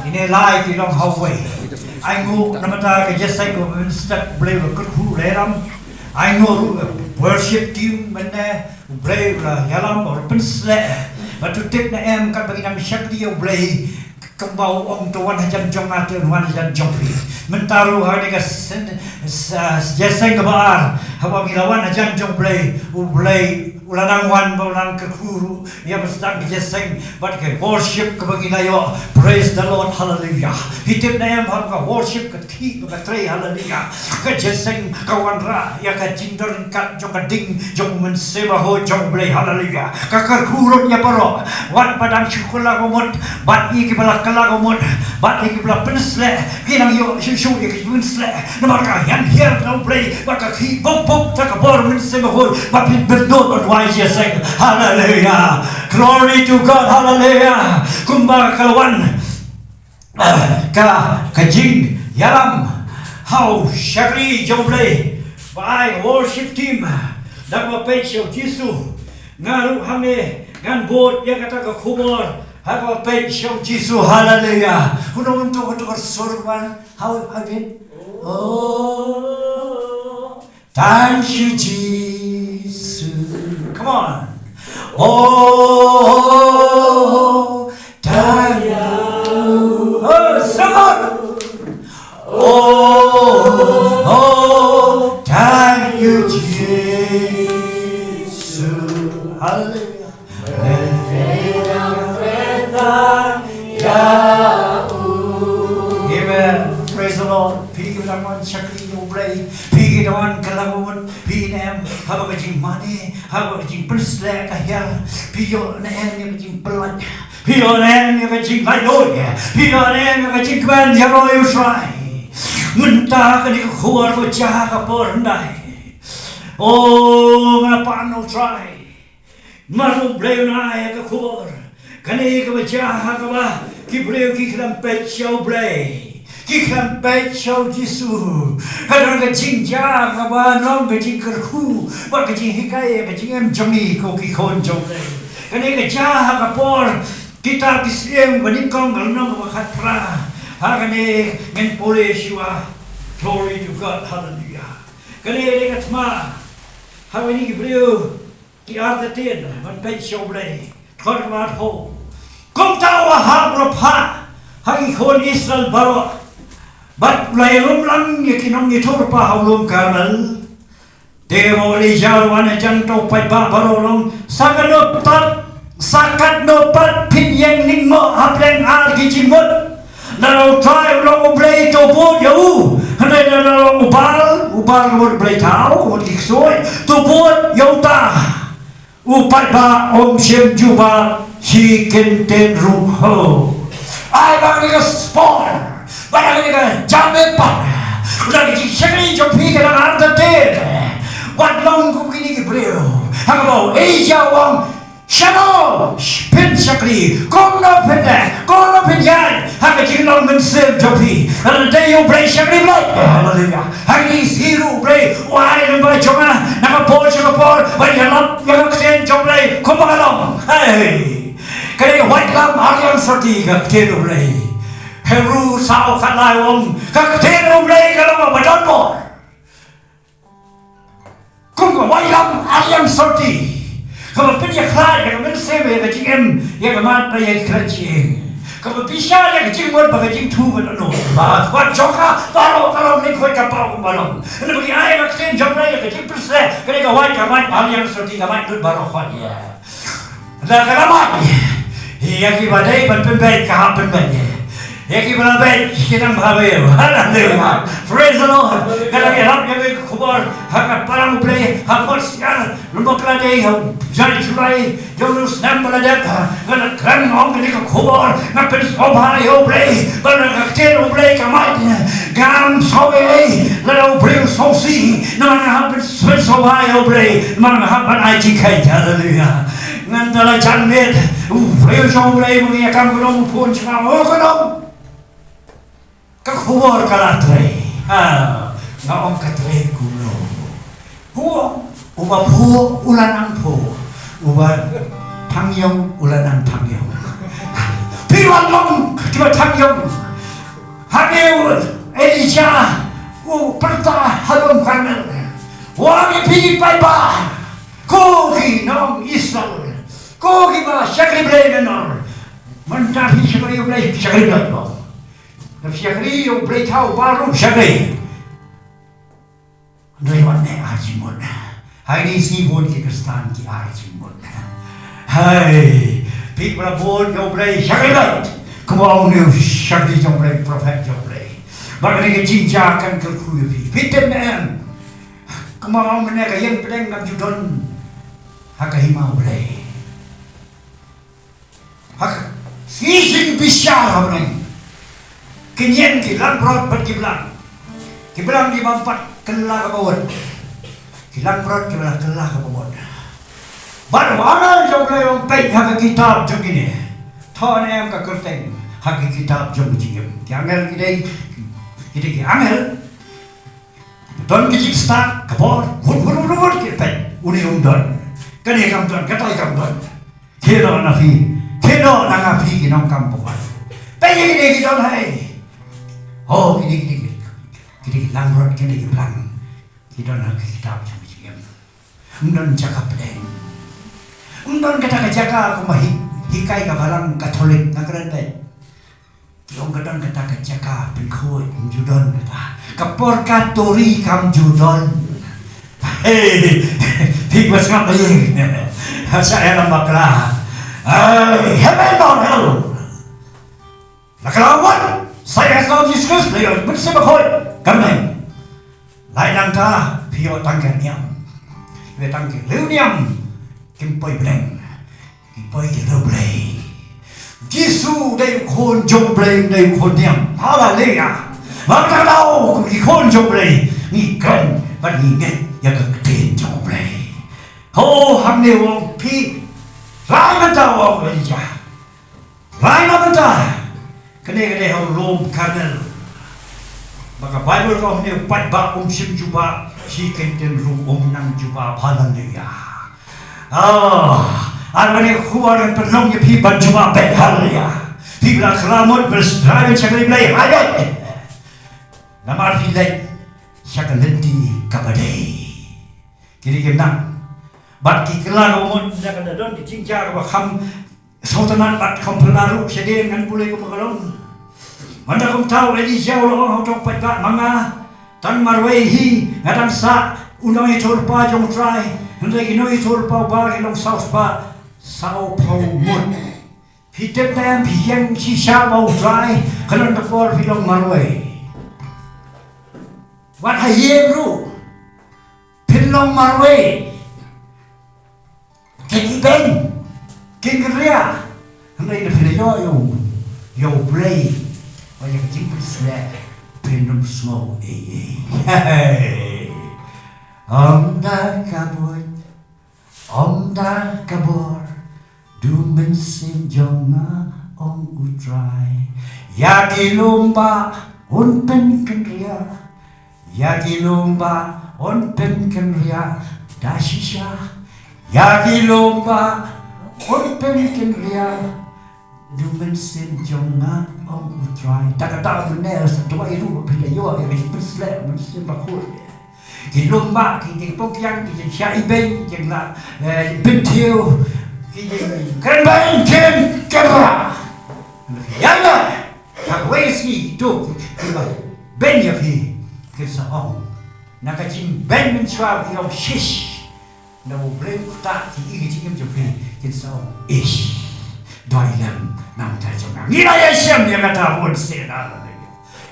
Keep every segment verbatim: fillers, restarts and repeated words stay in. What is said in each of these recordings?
Ine lai ki long ha uwei. Ai nguh namar ka jingïaseng kaba mynstep, U Blei u la kyrkhu u la ïalam. Ai nguh ruh ka worship team mynne, U Blei u la ïalam, u la pynsleh. Bad to tip ne em katba ngi nang shakri ïa U Blei, kumba u ong, to wan hajan jong nga, to wan hajan jong phi. Mynta ruh ha kane ka sien, sa, jingïaseng kaba ar, haba ngi la wan hajan jong U Blei, U Blei u la nang wan bad u la nang kyrkhu ruh ïa ba sdang ka jingïaseng bad ka worship kaba ngi la ïoh. Praise the Lord, hallelujah. Phi tip ne em, ha ka worship ka thik bad ka trei, hallelujah. Ka jingïaseng ka wanrah ïa ka jingdon ryngkat jong ka ding jong U Mynsiem Bakhuid jong U Blei, hallelujah. Ka kyrkhu ruh ïa baroh, wat ba dang shu kylla ka mut, bad ïa kiba la kylla ka mut, bad ïa kiba la pynsleh, ki nang ïoh shuh shuh ïa ka jingpynsleh. Namar ka hiar hiar na U Blei, bad ka khih buk buk da ka bor U Mynsiem Bakhuid, bad phin pynduh bad wai jingïaseng. Hallelujah. Glory to God. Hallelujah. Kumba ka la wan, ah, ka, ka jingïalam ha u shakri jong U Blei, ba ai worship team da kaba peit sha u Jisu. Nga ruh hangne ngan bud ïa kata ka khubor ha kaba peit sha u Jisu. Hallelujah. Kumno kumto kumto ka sur ban. How, how did? Oh, thank you, Jesus. Come on. Oh, thank you. Oh, so good. Oh, oh, thank you, Jesus. Hallelujah. Amen. Praise the Lord. Phi kiba dang wan shakri ïa U Blei, phi kiba dang wan kylla ka mut, phi ne em, haba ka jingmane, haba ka jingpynsleh ka hiar, phi ïoh ne em ïa ka jingpynlait, phi ïoh ne em ïa ka jinglaitluid, phi ïoh ne em ïa ka jingkmen ïaroh ïa U Trai. Mynta kane ka khubor ba jia ha ka por hyndai. Oh, nga pan U Trai. Namar U Blei un ai ïa ka khubor kane kaba jia ha kaba ki briew ki khlem peit sha U Blei, ki khlem peit sha u Jisu. Ka don ka jingjia kaba long ka jingkyrkhu bad ka jinghikai ïa ka jingim jong ngi ko ki khun jong U Blei. Kane ka jia ha ka por kita ki syiem ba nyngkong ka lynnong kaba khatphra. Ha kane ngin pule shuwa. Glory to God, hallelujah. Kane ka dei ka thma ha kine ki briew ki artatien ban peit sha U Blei. Dkhot kaba arphew. Kumta u Ahab u la phah ha ki khun Israel baroh, bad u la ïalum lang ïa ki nongïathuhlypa ha u lum Karmel. Te u Elijah u la wan hajan, uta u paidbah baroh u la ong, sa katno pat, sa katno pat phin ïeng lyngngoh hapdeng ar ki jingmut? Lada U Trai u long U Blei, to bud ïa u. Hynrei lada u long u Baal, u Baal ka mut blei thaw, ka mut ki ksuid, to bud ïa uta. U paidbah um shym jubab shi kyntien ruh ho. Ai ba kane ka spor, ba kane ka jingmut pat, ba kane ka jingshakri jong phi ka dang artatien. Wat long kum kine ki briew ha kaba u Elijah u ong, shano phin shakri, kumno phin leh, kumno phin ïaid ha ka jinglong mynsiem jong phi. Lada dei ïa U Blei, shakri Blei. Haleluya. Ha kine ki sngi ruh U Blei u ai lyngba jong nga na ka por sha ka por ban ïalap ïa ka ktien jong U Blei kumba ka long. Hei, ka dei ka waitlam ar liang sorti ka ktien U Blei. Hebru saw khatlai u ong, ka ktien U Blei ka long kaba don bor. Kum ka waitlam ar liang sorti, kaba pynïakhlad ïa ka mynsiem, ïa ka jingim, ïa ka mat bad ïa ka jingim, kaba bishar ïa ka jingmut bad ka jingthmu ka dohnud. Bad wat jong ka baroh ka long lyngkhuid ka paw kumba long. Naba ngi ai ka ktien jong U Blei ïa ka jingpynshlur, ka dei ka wait, ka wait ar liang sorti, ka wait lut baroh, ka wait ïa. Da ka la wait ïa kiba dei ban pynbeit, ka hap pynbeit. Ïa kiba la beit, ki nang bha beit. Haleluya. Praise the Lord. Ka la ïalap ïa ka khubor ha ka Balang U Blei ha Fort Siar, lem bad ka la dei ha u bnai July jong u snem ba la dep. Nga la kren ong kane ka khubor, nga pynsngewbha ïa U Blei, ba la ka ktien U Blei ka mait. Ngam sngew ei ei lada u briew u sngewsih, namar nga hap pynsngewbha ïa U Blei, namar nga hap ban ai jingkheiñ. Haleluya. Ngan da la jan miet, u briew jong U Blei, ma ngi ïa kam ka dong, u phone sha nga, oh, ka dong. Ka khubor ka la trei. Ha, nga ong ka trei kumno. Hu, uba phuh u la nang phuh, uba thang ïong u la nang thang ïong. Phi wan long kiba thang ïong. Ïa u pyrta ha lum Karmel, u ong ïa phi ki paidbah, ko ki nong Israel, ko kiba shakri Blei minor, mynta phi shakri ïa u Blei, shakri Blei ko. Dap shakri ïa u Blei thaw baroh shakri. Hynrei wat neh ar jingmut. Hangne shi bun ki Khristan ki ar jingmut. Hai, phi ba bun ïa u Blei shakri Blei. Kumba ong une u shakri jong u Blei, prophet jong u Blei. Ba kane ka jingjia kan kyrkhu ïa phi. Phi tip ne em? Kumba ong mynne ka ïing pdeng kam ju don ha ka hima u Blei. Ha ka shi jingbishar ha bneng, ki ïeng ki langbrot bad ki blang. Ki blang ki bym pat kylla kaba wad. Ki langbrot ki bym kylla kaba wad. Bad u angel jong u Blei u ong, peit ha ka kitab jong kine. Thoh ne em ka kyrteng ha ka kitab jong ka jingim. Ki angel ki dei, ki dei ki angel. Don ki jingstad, ka bor, wut, wut, wut, wut, ki peit. Une um don. Kane kam don, katai kam don. Khie noh na phi. Khie noh na nga phi ki nongkam pynban. Peit ïa kine ki don hai. Oh, kine, kine, kine. Kine ki langbrot, kine ki blang. Ki don ha ka kitab jong ka jingim. Ym don jaka pdeng. Ym don kata ka jaka kumba hi, hikai ka balang Katholik, nga kren dei. Ki ong ka don kata ka jaka pynkhuid, ym ju don kata. Ka purgatory kam ju don. Hei, phi ba sngap ïa. Sa ïa lam bakla. Ai, heaven or hell. La ka la wan, sa ïa ka Jesus Christ, la ïa Mynsiem Bakhuid. Kam nang. Lai nangta, phi ïoh tang ka niam. Phi ïoh tang ka riewniam. Kim poi bneng. Ki poi ki riewblei. Jisu dei u khun jong u Blei, dei u khun niam. Haleluya. Bad ka daw kum ki khun jong u Blei, ngi kren bad ngi ngeit ïa ka ktien jong u Blei. Ho, hangne u ong phi. Rai mynta, u ong Elijah. Rai mynta. Kane ka dei ha u lum Karmel. Ba ka Baibl ka ong, ne u paidbah um shym jubab, shi kyntien ruh um nang jubab. Haleluya. Ah, ar bad ne ka khubor ngan pynlong ïa phi ban jubab beit. Haleluya. Phi ba la khlad mut, ba la shakri Blei, hai beit. Namar phi leit sha ka lynti kaba dei. Kine kim nang. Bad ki kylla ka mut, da ka da don ki jingjia kaba kham sngewtynnat bad kham phylla ruh shadien, ngan pule kumba ka long. Mynta kumta u Elijah u la ong ha uto u paidbah, ma nga tang marwei hi, nga dang sah u nongïathuhlypa jong U Trai. Hynrei ki nongïathuhlypa u Baal ki long saw spah saw phew ngut. Phi tip ne em, phi ïeng shisha bad U Trai, ka don ka por phi long marwei. Wat ha ïing ruh phin long marwei. Kin ibeiñ, kin kynriah. Hynrei lada phi la ïoh ïa u, ïa U Blei, bad ïa ka jingpynshlur, phin ym sngew ei ei. Ym da ka buit, ym da ka bor, da u mynsiem jong nga, ong U Trai. Ïa ki lum bah un pynkynriah. Ïa ki lum bah un pynkynriah da shisha. Ïa ki lum bah un pynkynriah da u mynsiem jong nga, ong U Trai. Ta kata mynne sa duwai ruh phi la ïoh ïa ka jingpynshlur Mynsiem Bakhuid. Ki lum bah, ki jingpynkyang, ki jingshah ibeiñ, ki jinglah, eh, bynthiew, ki jingkren beiñ, kin kynriah. Ïa, ïa. Kawei ka sngi kito kiba beiñ ïa phi kin sa ong, na ka jingbeiñ mynshuwa ki ong shish. Na U Blei u ktah ki, ki jingim jong phi kin sa ong ish. Duwai lem na U Trai jong nga. Ngi la ïashem ïa kata bun sien, haleluya.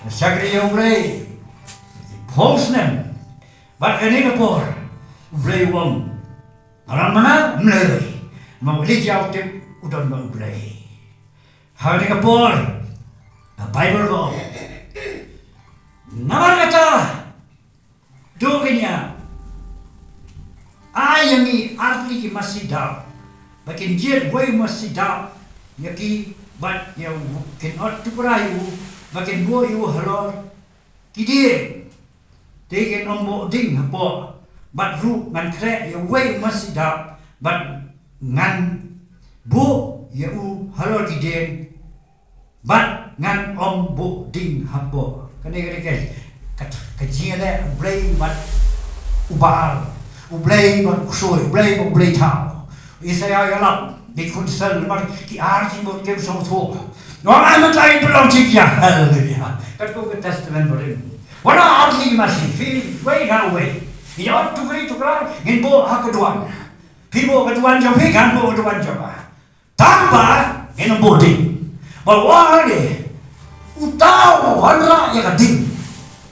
Shakri ïa U Blei. Phew snem. Bad kane ka por U Blei u ong, nga don ma nga, ym lei. Ma u Elijah u tip u don ma U Blei. Ha kane ka por, ka Baibl ka ong, namar kata, to kynmaw, ai ïa ngi artylli ki masi daw, ba kin jied uwei u masi daw ïa ki, bad ïa u, kin ot tyngkhuh ïa u, ba kin buh ïa u halor ki dieng. Te kin ym buh ding hapoh. Bad ruh ngan khreh ïa uwei u masi daw, bad ngan buh ïa u halor ki dieng, bad ngan ym buh ding hapoh. Kane, kane, kane. Jingïaleh u Blei bad u Baal, u Blei bad u ksuid, u Blei bad u blei thaw. Isaïah u ïalap, dei kunsel namar ki ar jingmut kim sngewthuh. Ngan ai mynta ngin pynlong jingïa. Haleluya. Katkum ka Testament Barim, wat la ar tylli ki masi, phi wei nga wei. Ïa, tukri tukra ngin buh ha ka duwan. Phi buh ka duwan jong phi, ngan buh ka duwan jong nga. Tang ba ngin ym buh ding. Ba u ong hangne, uta uba wanrah ïa ka ding,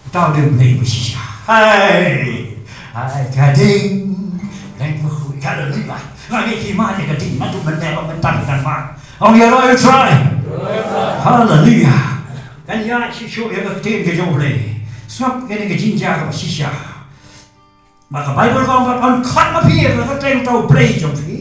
uta u dei u Blei bashisha. Hai, hai ka ding. Dang bakhuid ka ding ba nga ngi ki ma ïa ka ding, naduh mynne ba mynta ka dang ma. Ong ïa, roi u Trai. Haleluya. Kan ïa shisha ïa ka ktien ka jong U Blei. Sngap kane ka jingjia kaba shisha. Ba ka Baibl ka ong, ba pynkhot ma phi ïa ka kyrteng uta U Blei jong phi.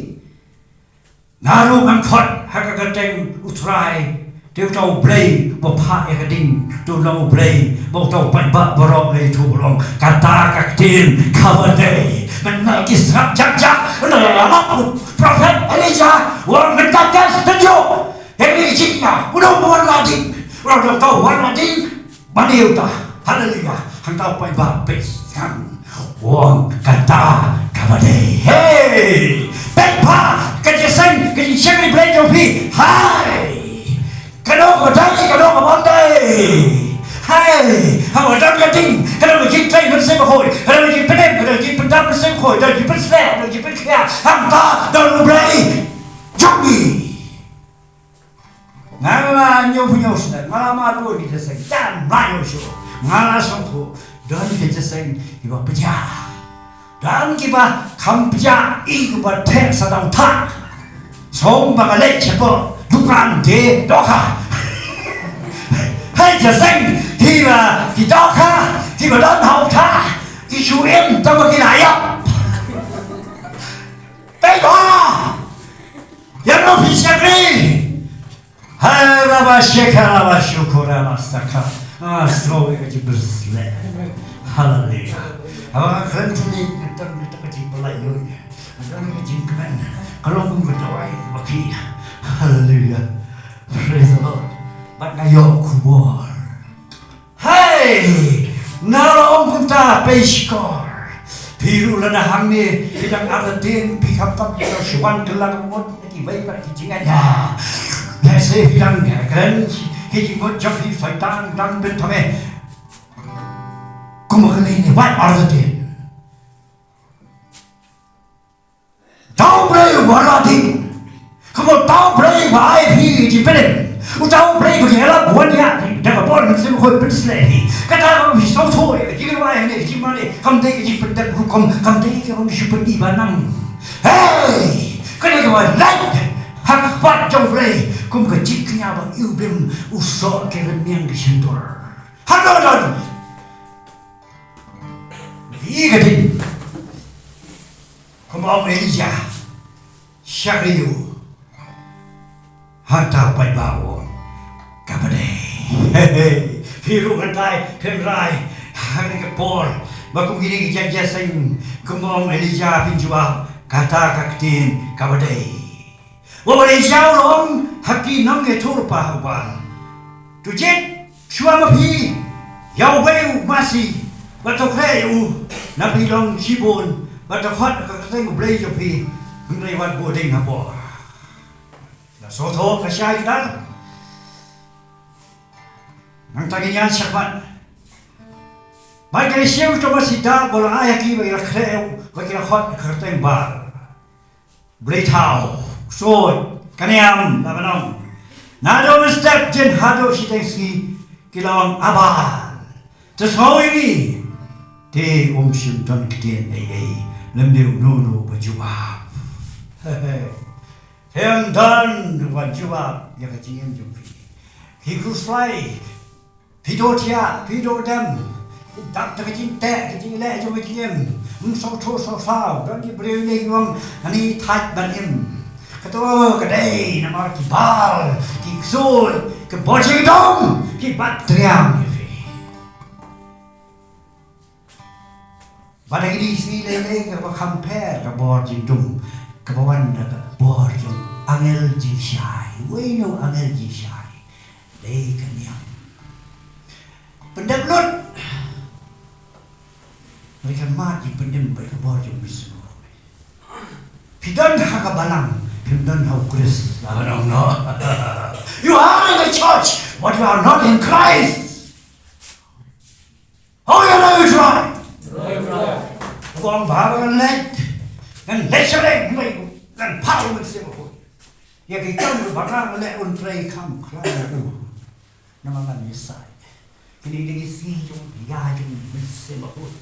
Nga ruh ngan khot ha ka kyrteng U Trai, te uta U Blei ba phah ïa ka ding, te u long U Blei ba uta u paidbah baroh la ïathuh, u long, kata ka ktien kaba dei. Mynta ki sngap jak jak, mynta la ïalap u prophet Elijah, u ong mynta ka ktien, ïa ka jingïa, u long ba wan la ding, u long uta u wan la ding. Mane uta, haleluya, hangta u paidbah peit sngap. U ong kata kaba dei. Hei, peit pha ka jingseng, ka jingshakri Blei jong phi. Hai, kano kaba dei, kano kaba ym dei. Hai, haba don ka ding, ka don ka jingtrei mynsiem bakhuid, ka don ka jingpynim, ka don ka jingpyndap mynsiem bakhuid, ka don ka jingpynsleh, ka don ka jingpynkhia. Hangta don U Blei jong ngi. Nga la ñiew pynñiew snem, nga la mad ruh ki jingïaseng, tang ba ñiew shuh. Nga la sngewthuh, don ki jingïaseng kiba pjah. Don kiba kham pjah, i kiba theh sa dang thah. Sngewbha nga leit shapoh dukran te dohkha. Hei, jingïaseng kiba, ki dohkha, kiba don ha u thah, ki shu im tang ba ki la ïap. Peit ba ïa, no phi shakri. Harabasheka rabashukura masaka. Ah, sngewbha ka jingpynsleh. Haleluya. Haba nga kren tuni, nga don ka jingpynlait ïa, nga don ka jingkmen. Ka long kum ka dawai ba khih. Haleluya. Praise the Lord. Bad nga ïoh khubor. Hei, nga la ong kumta, pei shkor. Phi ruh lada hangne phi dang artatien, phi khamtam phi dang shu wan kylla ka mut na kiwei pat ki jingngeit. Lehse phi dang kren ki jingmut jong phi, Soitan dang bynta me. Kumba kane ne, wat artatien. Uta U Blei uba la ding. Kumba uta U Blei ba ai phi ki jingpynim. Uta U Blei ba ki ïalap wan ïa phi da ka bor mynsiem bakhuid, pynsleh phi. Kata ka phi sngewthuh ïa ka jingduwai ne ka jingmane, kam dei ka jingpyndep rukom, kam dei ka ba ngi shu pyni ba nang. Hei, ka dei kaba lait ha ka kyrpad jong U Blei kum ka jingkñia ba iwbim u soh ki rynmiang ki shyntur. Hangno don? Ïa ka ding. Kumba ong Elijah, shakri ïa u. Hangta u paidbah u ong, kaba dei. Phi ruh ngin rai, phin rai ha kane ka por ba kum kine ki jingïaseng, kumba ong Elijah, phin jubab, kata ka ktien kaba dei. Wat Elijah u la ong ha ki nongïathuh lypa ha u Baal, to jied shuwa ma phi ïa uwei u masi, bad to khreh ïa u, namar phi long shibun, bad to khot ha ka kyrteng U Blei jong phi, hynrei wat buh ding hapoh. La sngewthuh ka shai kdar. Nangta ngin ïaid shakhmat. Bad ka la shem to masi da, ba la ai ha ki ba ki la khreh ïa u, ba ki la khot ha ka kyrteng Baal. Blei thaw, ksuid, ka niam, la ban ong. Naduh mynstep jin haduh shiteng sngi ki la ong, A Baal, to sngew ïa ngi. Te um shym don ktien ei ei, lymne uno uno uba jubab. He he. Te ym don uban jubab ïa ka jingim jong phi. Phi khuslai. Phi duh thiah, phi duh dem. Dap da ka jingteh, ka jingleh jong ka jingim. Ym sngewthuh sngewthaw, don ki briew ne ki ong, ani thait ban im. Kato ka dei namar ki Baal, ki ksuid, ki bor jingdum, ki bat triang ïa phi. Bad ha kine ki sngi lei lei kaba kham pher ka bor jingdum, kaba wan da ka bor jong angel jingshai. Uei u angel jingshai? Dei ka niam. Pyndep lut. Ki pynim bad ka bor jong u Mynsiem Bakhuid. Phi don ha ka balang, phim don ha u Khrist. Lada ong no. You are in the church, but you are not in Christ. How you know you try? Kong ba ba ngan leit, ngan leit sha leit, ngan pau ngan sngewthuh. Ïa ki kam ba ngan leh un trei kham khlaiñ u. Namar ngan ïasaid. Kine ki dei ki sngi jong ka ïa jong u Mynsiem Bakhuid.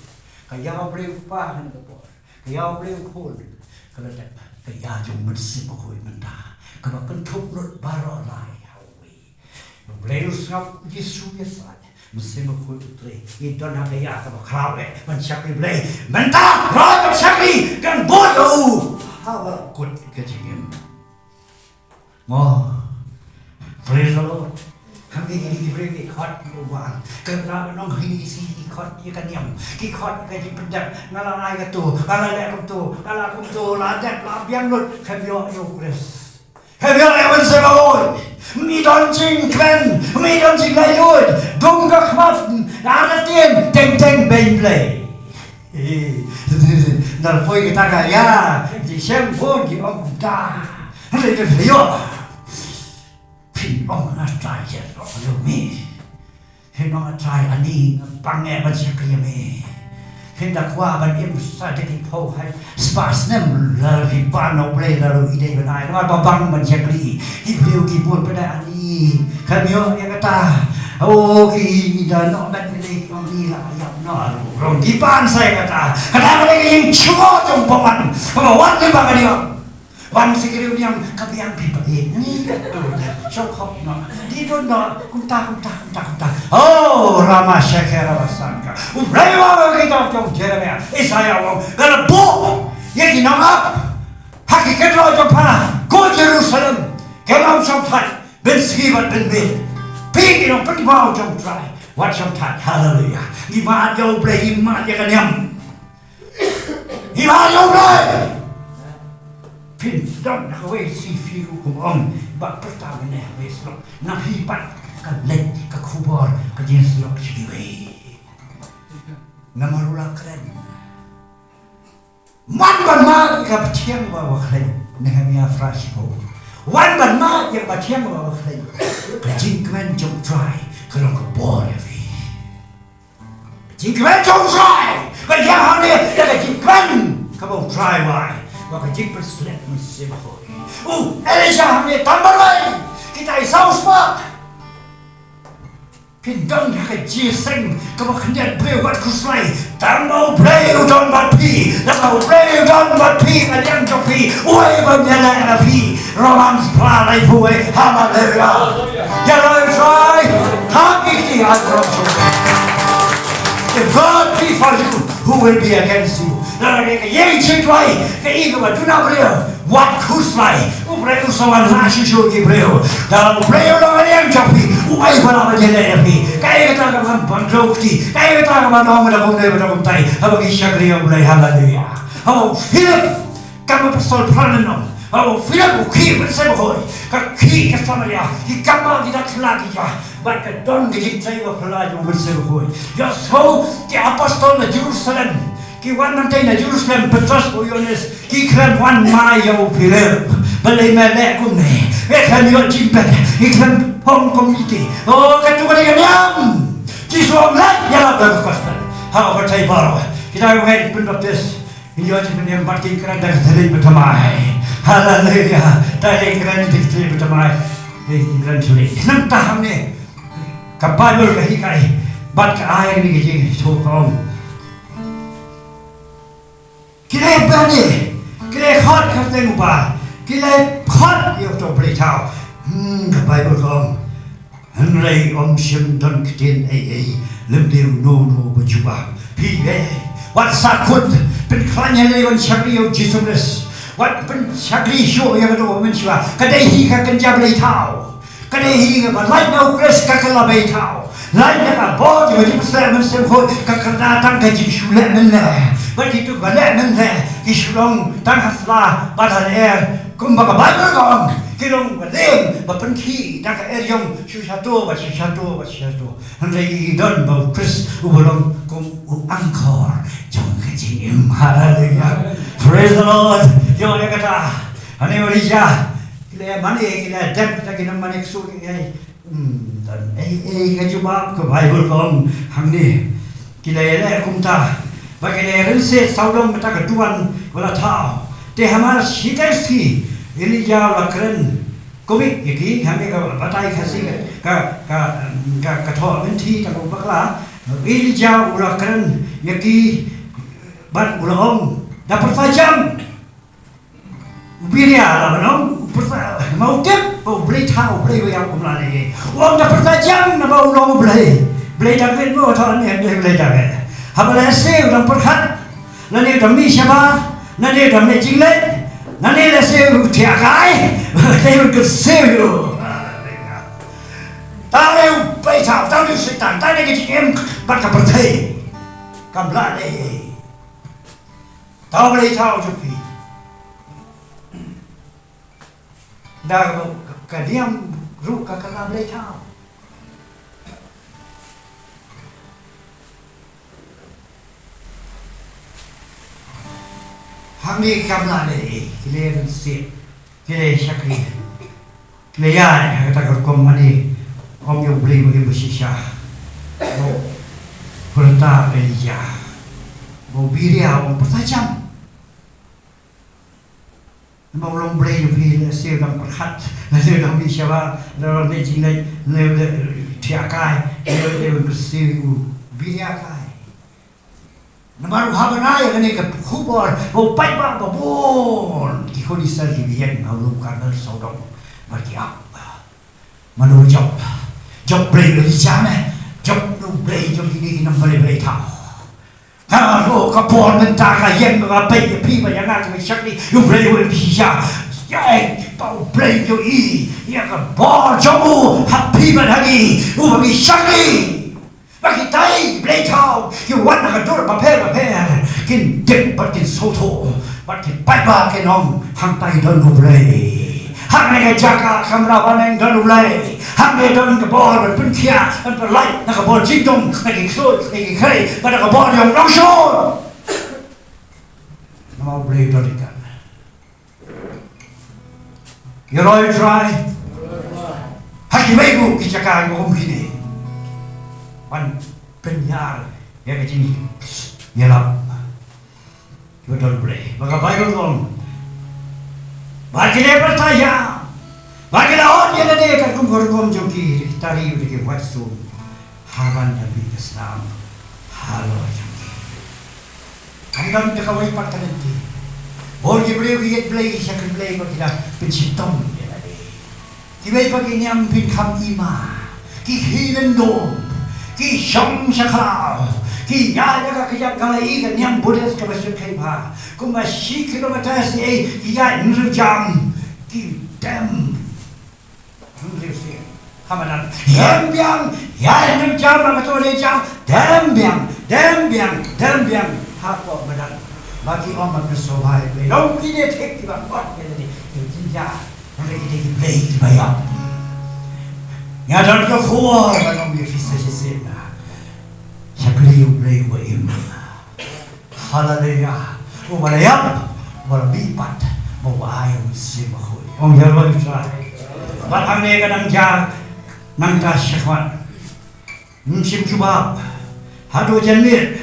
Ka ïa u Blei u Kpa ha kane ka por. Ka ïa u Blei u Khun. Ka la dep ka ïa jong u Mynsiem Bakhuid mynta. Kaba kynthup lut baroh lai ha uwei. U Blei u sngap, u Jisu u ïasaid. Mynsiem Bakhuid u trei. Ngi don ha ka ïa kaba khraw eh ban shakri Blei. Mynta roi ban shakri, kan bud u. Haba kut ka jingim. Mo. Praise the Lord. Hangne ki dei ki briew ki khot ïa u Blei. Ka la ba nong hangne ki sngi ki khot ïa ka niam. Ki khot ïa ka jingpyndep. Nga la ai kato, nga la leh kumto, nga la kumto, la dep, la biang lut. Kham ïoh ïa u Khrist. Kham ïoh ïa u Mynsiem Bakhuid. Ym don jingkmen, ym don jinglait luid. Dum ka khmat, artatien, teng teng beiñ Blei. Eh, nang poi kata ka ïa, jingshem bun ki ong kumta. Hynrei da phi ïoh. Phin ong nga trai ïa ong ïa me. Phin ong nga trai ani nga pang ïa ban shakri ïa me. Phin da kwah ban im sa da ki phew hai spah snem la phi pan na u Blei la ruh i dei ban ai. Nga ba bang ban shakri. Ki briew ki bun pynda ani. Kham ïoh ïa kata. O ki da noh ban ïa lei ong ni la ïa noh. Rong ki pan sa ïa kata. Kata ka dei ka ïing shuwa jong pynban. Kaba wan ne ba ka dei ong. Wan sa ki riewniam ka biang phi ba ïeit. Ni ka tu. Shong khop noh. Di don noh. Kumta, kumta, kumta, kumta. O Rama Shakera Basanka. U Blei wa ki jong Jeremiah. Isaiah wa. Ka la buh ïa ki nongap ha ki kynroh jong pha, ko Jerusalem, kem shong thait, bin sngi bad bin miet. Phi ki nongpynpaw jong u Trai, wat shong thait. Haleluya. Ngi mad ïa u Blei, ngi mad ïa ka niam. Ngi mad ïa u Blei. Phin don ha kawei, shi phi ruh kum ong, ba pyrta mynne ha kawei slok, na phi pat ka leit ka khubor ka jingsylok sha kiwei. Namar u la kren. Wan ban mad ïa kaba thiang bad bakhlaiñ. Nehemiah phra shiphew. Wan ban mad ïa kaba thiang bad bakhlaiñ. Ka jingkmen jong u Trai ka long ka bor ïa phi. Ka jingkmen jong u Trai ka ïa hangne ïa ka jingkmen kaba u Trai wai. Bad ka jingpynslem Mynsiem Bakhuid. U Elijah hangne tang marwei. Kita i saw spah. Phin don ha ka jingïaseng kaba khyndiat briew wat khuslai. Tang ba u Blei u don bad phi. Tang ba u Blei u don bad phi, ka liang jong phi. Uei ban ïaleh na phi? Romans phra laiphew wei. Haleluya. Ïa la u Trai. Tang ïa ki ar jong phi. If God be for you, who will be against you? Lada ka ïing jong u Trai ka i kaba duna briew. Wat khuslai, u Blei u sa wanrah shuh shuh ki briew. Lada u Blei u long ha liang jong phi, uei ba lah ban ïaleh ïa phi? Kaei kata kaba ban pyndonkti, kaei kata kaba ban ong da kumne bad da kumtai, haba ngi shakri ïa u Blei, haleluya. Haba u Philip, kum u apostol Paul u ong, haba u Philip u khih Mynsiem Bakhuid, ka khih ka Samaria, ki kambah ki da khlad ki ja, bad ka don ka jingtrei ba phylla jong u Mynsiem Bakhuid. Ïohsngew ki apostol na Jerusalem, ki wan nangtei na Jerusalem, Petros bad u Ïoannis, ki kren wan mai ïa u Philip. Balei me leh kumne? Me khlem ïoh jingbet, me khlem form committee. Oh, katu ka dei ka niam. Jisu ong leh ïa la ka gospel. Ha ka pyrthei baroh. Kita ngi pynbaptis. Ngi ïoh jingpynim bad ki kren da ka thylliej bathymmai. Haleluya. Da ki kren da ka thylliej bathymmai. Ki kren thylliej. Nangta hangne. Ka Baibl ka hikai. Bad ka ai kane ka jingthoh ka ong. Ki la beh ne, ki la khot kyrteng u Baal, ki la khot ïa uto u blei thaw. Hmm, ka Baibl ka ong. Hynrei ym shym don ktien ei ei lymne uno uno uba jubab. Phi eh, wat sa kut, pynkhlaiñ ïaleh ban shakri ïa u Jisu Khrist. Wat pynshakri shuh ïa kata kaba mynshuwa. Ka dei hi ka kynja blei thaw. Ka dei hi kaba lait na u Khrist ka kylla blei thaw. Lait na ka bor jong ka jingpynshlur mynsiem khuid ka kyrdan tang ka jingshu leh mynleh. Bad kito kiba leh mynleh ki shu long tang ha sla bad ha lyer. Kumba ka Baibl ka ong, ki long ba lieng ba pynkhih da ka eriong, shu shato bad shu shato bad shu shato. Hynrei i don ba u Khrist uba long kum u angkor jong ka jingim. Haleluya. Praise the Lord. Ïoh ïa kata. Hynrei u Elijah, ki la mane, ki la dep, kita ki nang mane ksu ki. Hmm, don ei ei ka jubab ka Baibl ka ong hangne. Ki la ïaleh kumta. Ba ki la rynsied sawdong kata ka duwan ba la thaw. Te hamar shi taïew Elijah u la kren kumne ïa ki, hangne ka batai Khasi ka, ka, ka, ka thoh lynti ta ka bakla. Elijah u la kren ïa ki bad u la ong, da pyrta jam. U Biria la ban ong, u pyrta, ma u tip ba U Blei thaw, U Blei ba ïap um lah leh. U ong da pyrta jam naba u long U Blei. Blei David mo, thaw ne Blei, Blei David. Haba lehse u dang pyrkhat, lane u dang mih shabar, lane u dang mih jingleit, lane lehse u thiah kai, lane u kyrsiew ïa u. Tang ïa U Blei thaw, tang ïa u Soitan, tang ïa ka jingim bad ka pyrthei. Kam lah leh. Thaw Blei thaw jong phi. Da ka, ka niam ruh ka kylla Blei thaw. Hangne kam lah leh ei, ki la rynsied, ki la shakri. Ki la ïaid ha kata ka rukom mane, ym ïa U Blei ba ïa ba shisha. Ba pyrta Elijah. Ba u Biria u ong pyrta jam. Namar u long Blei jong phi, lehse u dang pyrkhat, lehse u dang mih shabar, lehse u dang mih jingleit, lehse u dang thiah kai, lehse u dang kyrsiew, u Biria kai. Namar u hap ban ai ïa kane ka khubor ba u paidbah ba bun ki khun Israel ki ïeng ha u lum Karmel sawdong bad ki ap. Mano jop? Jop Blei Elijah ne? Jop u Blei jong kine ki nongbalei balei thaw? Ka ruh ka por mynta ka ïeng ba ka peit ïa phi bad ïa nga, ka shakri ïa U Blei uba im shisha. Ïa, ba U Blei u ïohi ïa ka bor jong u ha phi bad ha ngi, uba ngi shakri. Ba kita ki blei thaw ki wan na ka dur bapher bapher, kin tip bad kin sngewthuh bad ki paidbah kin ong, hangtai don U Blei. Hangne ka jaka ka kamra bneng don U Blei. Hangne don ka bor ban pynkhiah, ban pynlait na ka bor jingdum, na ki ksuid, na ki khrei, bad na ka bor jong u nongshun. Namar U Blei u don ryngkat. Ïaroh ïa U Trai ha kiwei ruh ki jaka kiba kum kine, ban pynïar ïa ka jingïalap. Kiba don U Blei, ba ka Baibl ka ong, ba ki la pyrta ïa, ba ki la ot ïa lade katkum ka rukom jong ki, ki tari bad ki wait sum, haba ïa phi ka snam halor jong ki. Ym don te kawei pat ka lynti. Bun ki briew ki ïeit Blei, ki shakri Blei, ba ki la pynshitom ïa lade. Kiwei pat ki niam pynkham i ma, ki khie lyndum, ki shong sha khlaw, ki ïaid ïa ka kjat ka la i ka niam Buddhist kaba shyrkhei bha. Kumba shi kilometer shi ei ki ïaid hynriew jam, ki dem hynriew sien. Haba dang dem biang, ïaid hynriew jam, ba ka to ne jam, dem biang, dem biang, dem biang. Hapoh madan ba ki ong ban sngewbha ïa Blei. Long kine thik kiba ot ïa lade, ïa ki jynjar. Hynrei kine ki blei kiba ïap. Nga don ka khubor ban ong ïa phi sa shisien, shakri ïa U Blei uba im. Haleluya. Uba la ïap, uba la mihpat, uba ai ïa U Mynsiem Bakhuid. Ong ïa U Trai. Bad hangne ka dang jia nangta shakhmat. Ym shym jubab. Haduh janmiet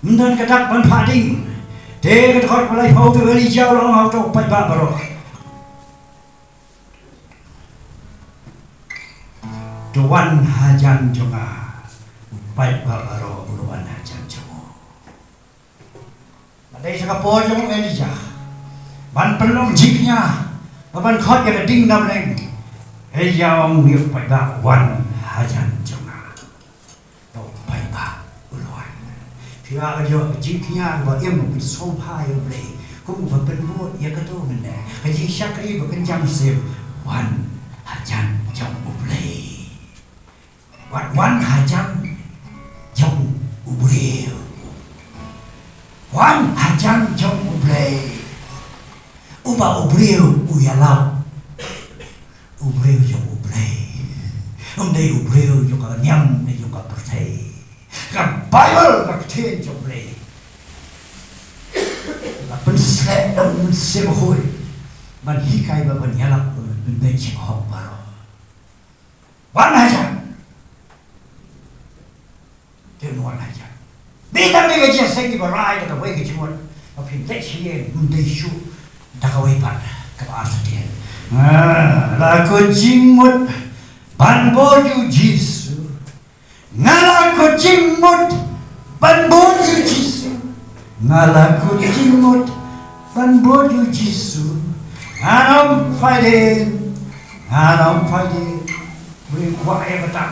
ym don ka dak ban phah ding. Te ka dkhot ba laiphew, te u Elijah u la ong ha uto u paidbah baroh, to wan hajan jong nga. U paidbah baroh un wan hajan jong u. Ba dei sa ka por jong u Elijah ban pynlong jingkñia, ba ban khot ïa ka ding na bneng. Elijah u ong ïa u paidbah, wan hajan jong nga. Ba u paidbah u la wan. Phi ba ka jong ka jingkñia ba im, ba pynsngewbha ïa U Blei, kum ba pynbud ïa kato mynne, ka jingshakri ba kynja mynsiem, wan hajan jong U Blei. Wat wan hajan jong u briew. Wan hajan jong U Blei. U Ba u briew u ïalap, u briew jong U Blei. Um dei u briew jong ka niam ne jong ka pyrthei. Ka Baibl, ka ktien jong U Blei, ka pynsleh da U Mynsiem Bakhuid ban hikai bad ban ïalap, ban pynbeit sha ka hok baroh. Wan hajan. Te wan hajan. Bit na ka jingïaseng kiba rai da kawei ka jingmut, ba phin leit sha ïing, ym dei shuh da kawei pat kaba ar satia. Nga la kut jingmut ban bud ïa U Jisu. Nga la kut jingmut ban bud ïa U Jisu. Nga la kut jingmut ban bud ïa U Jisu. Ngan ym phaidien, ngan ym phaidien. Wi kwah ïa kata.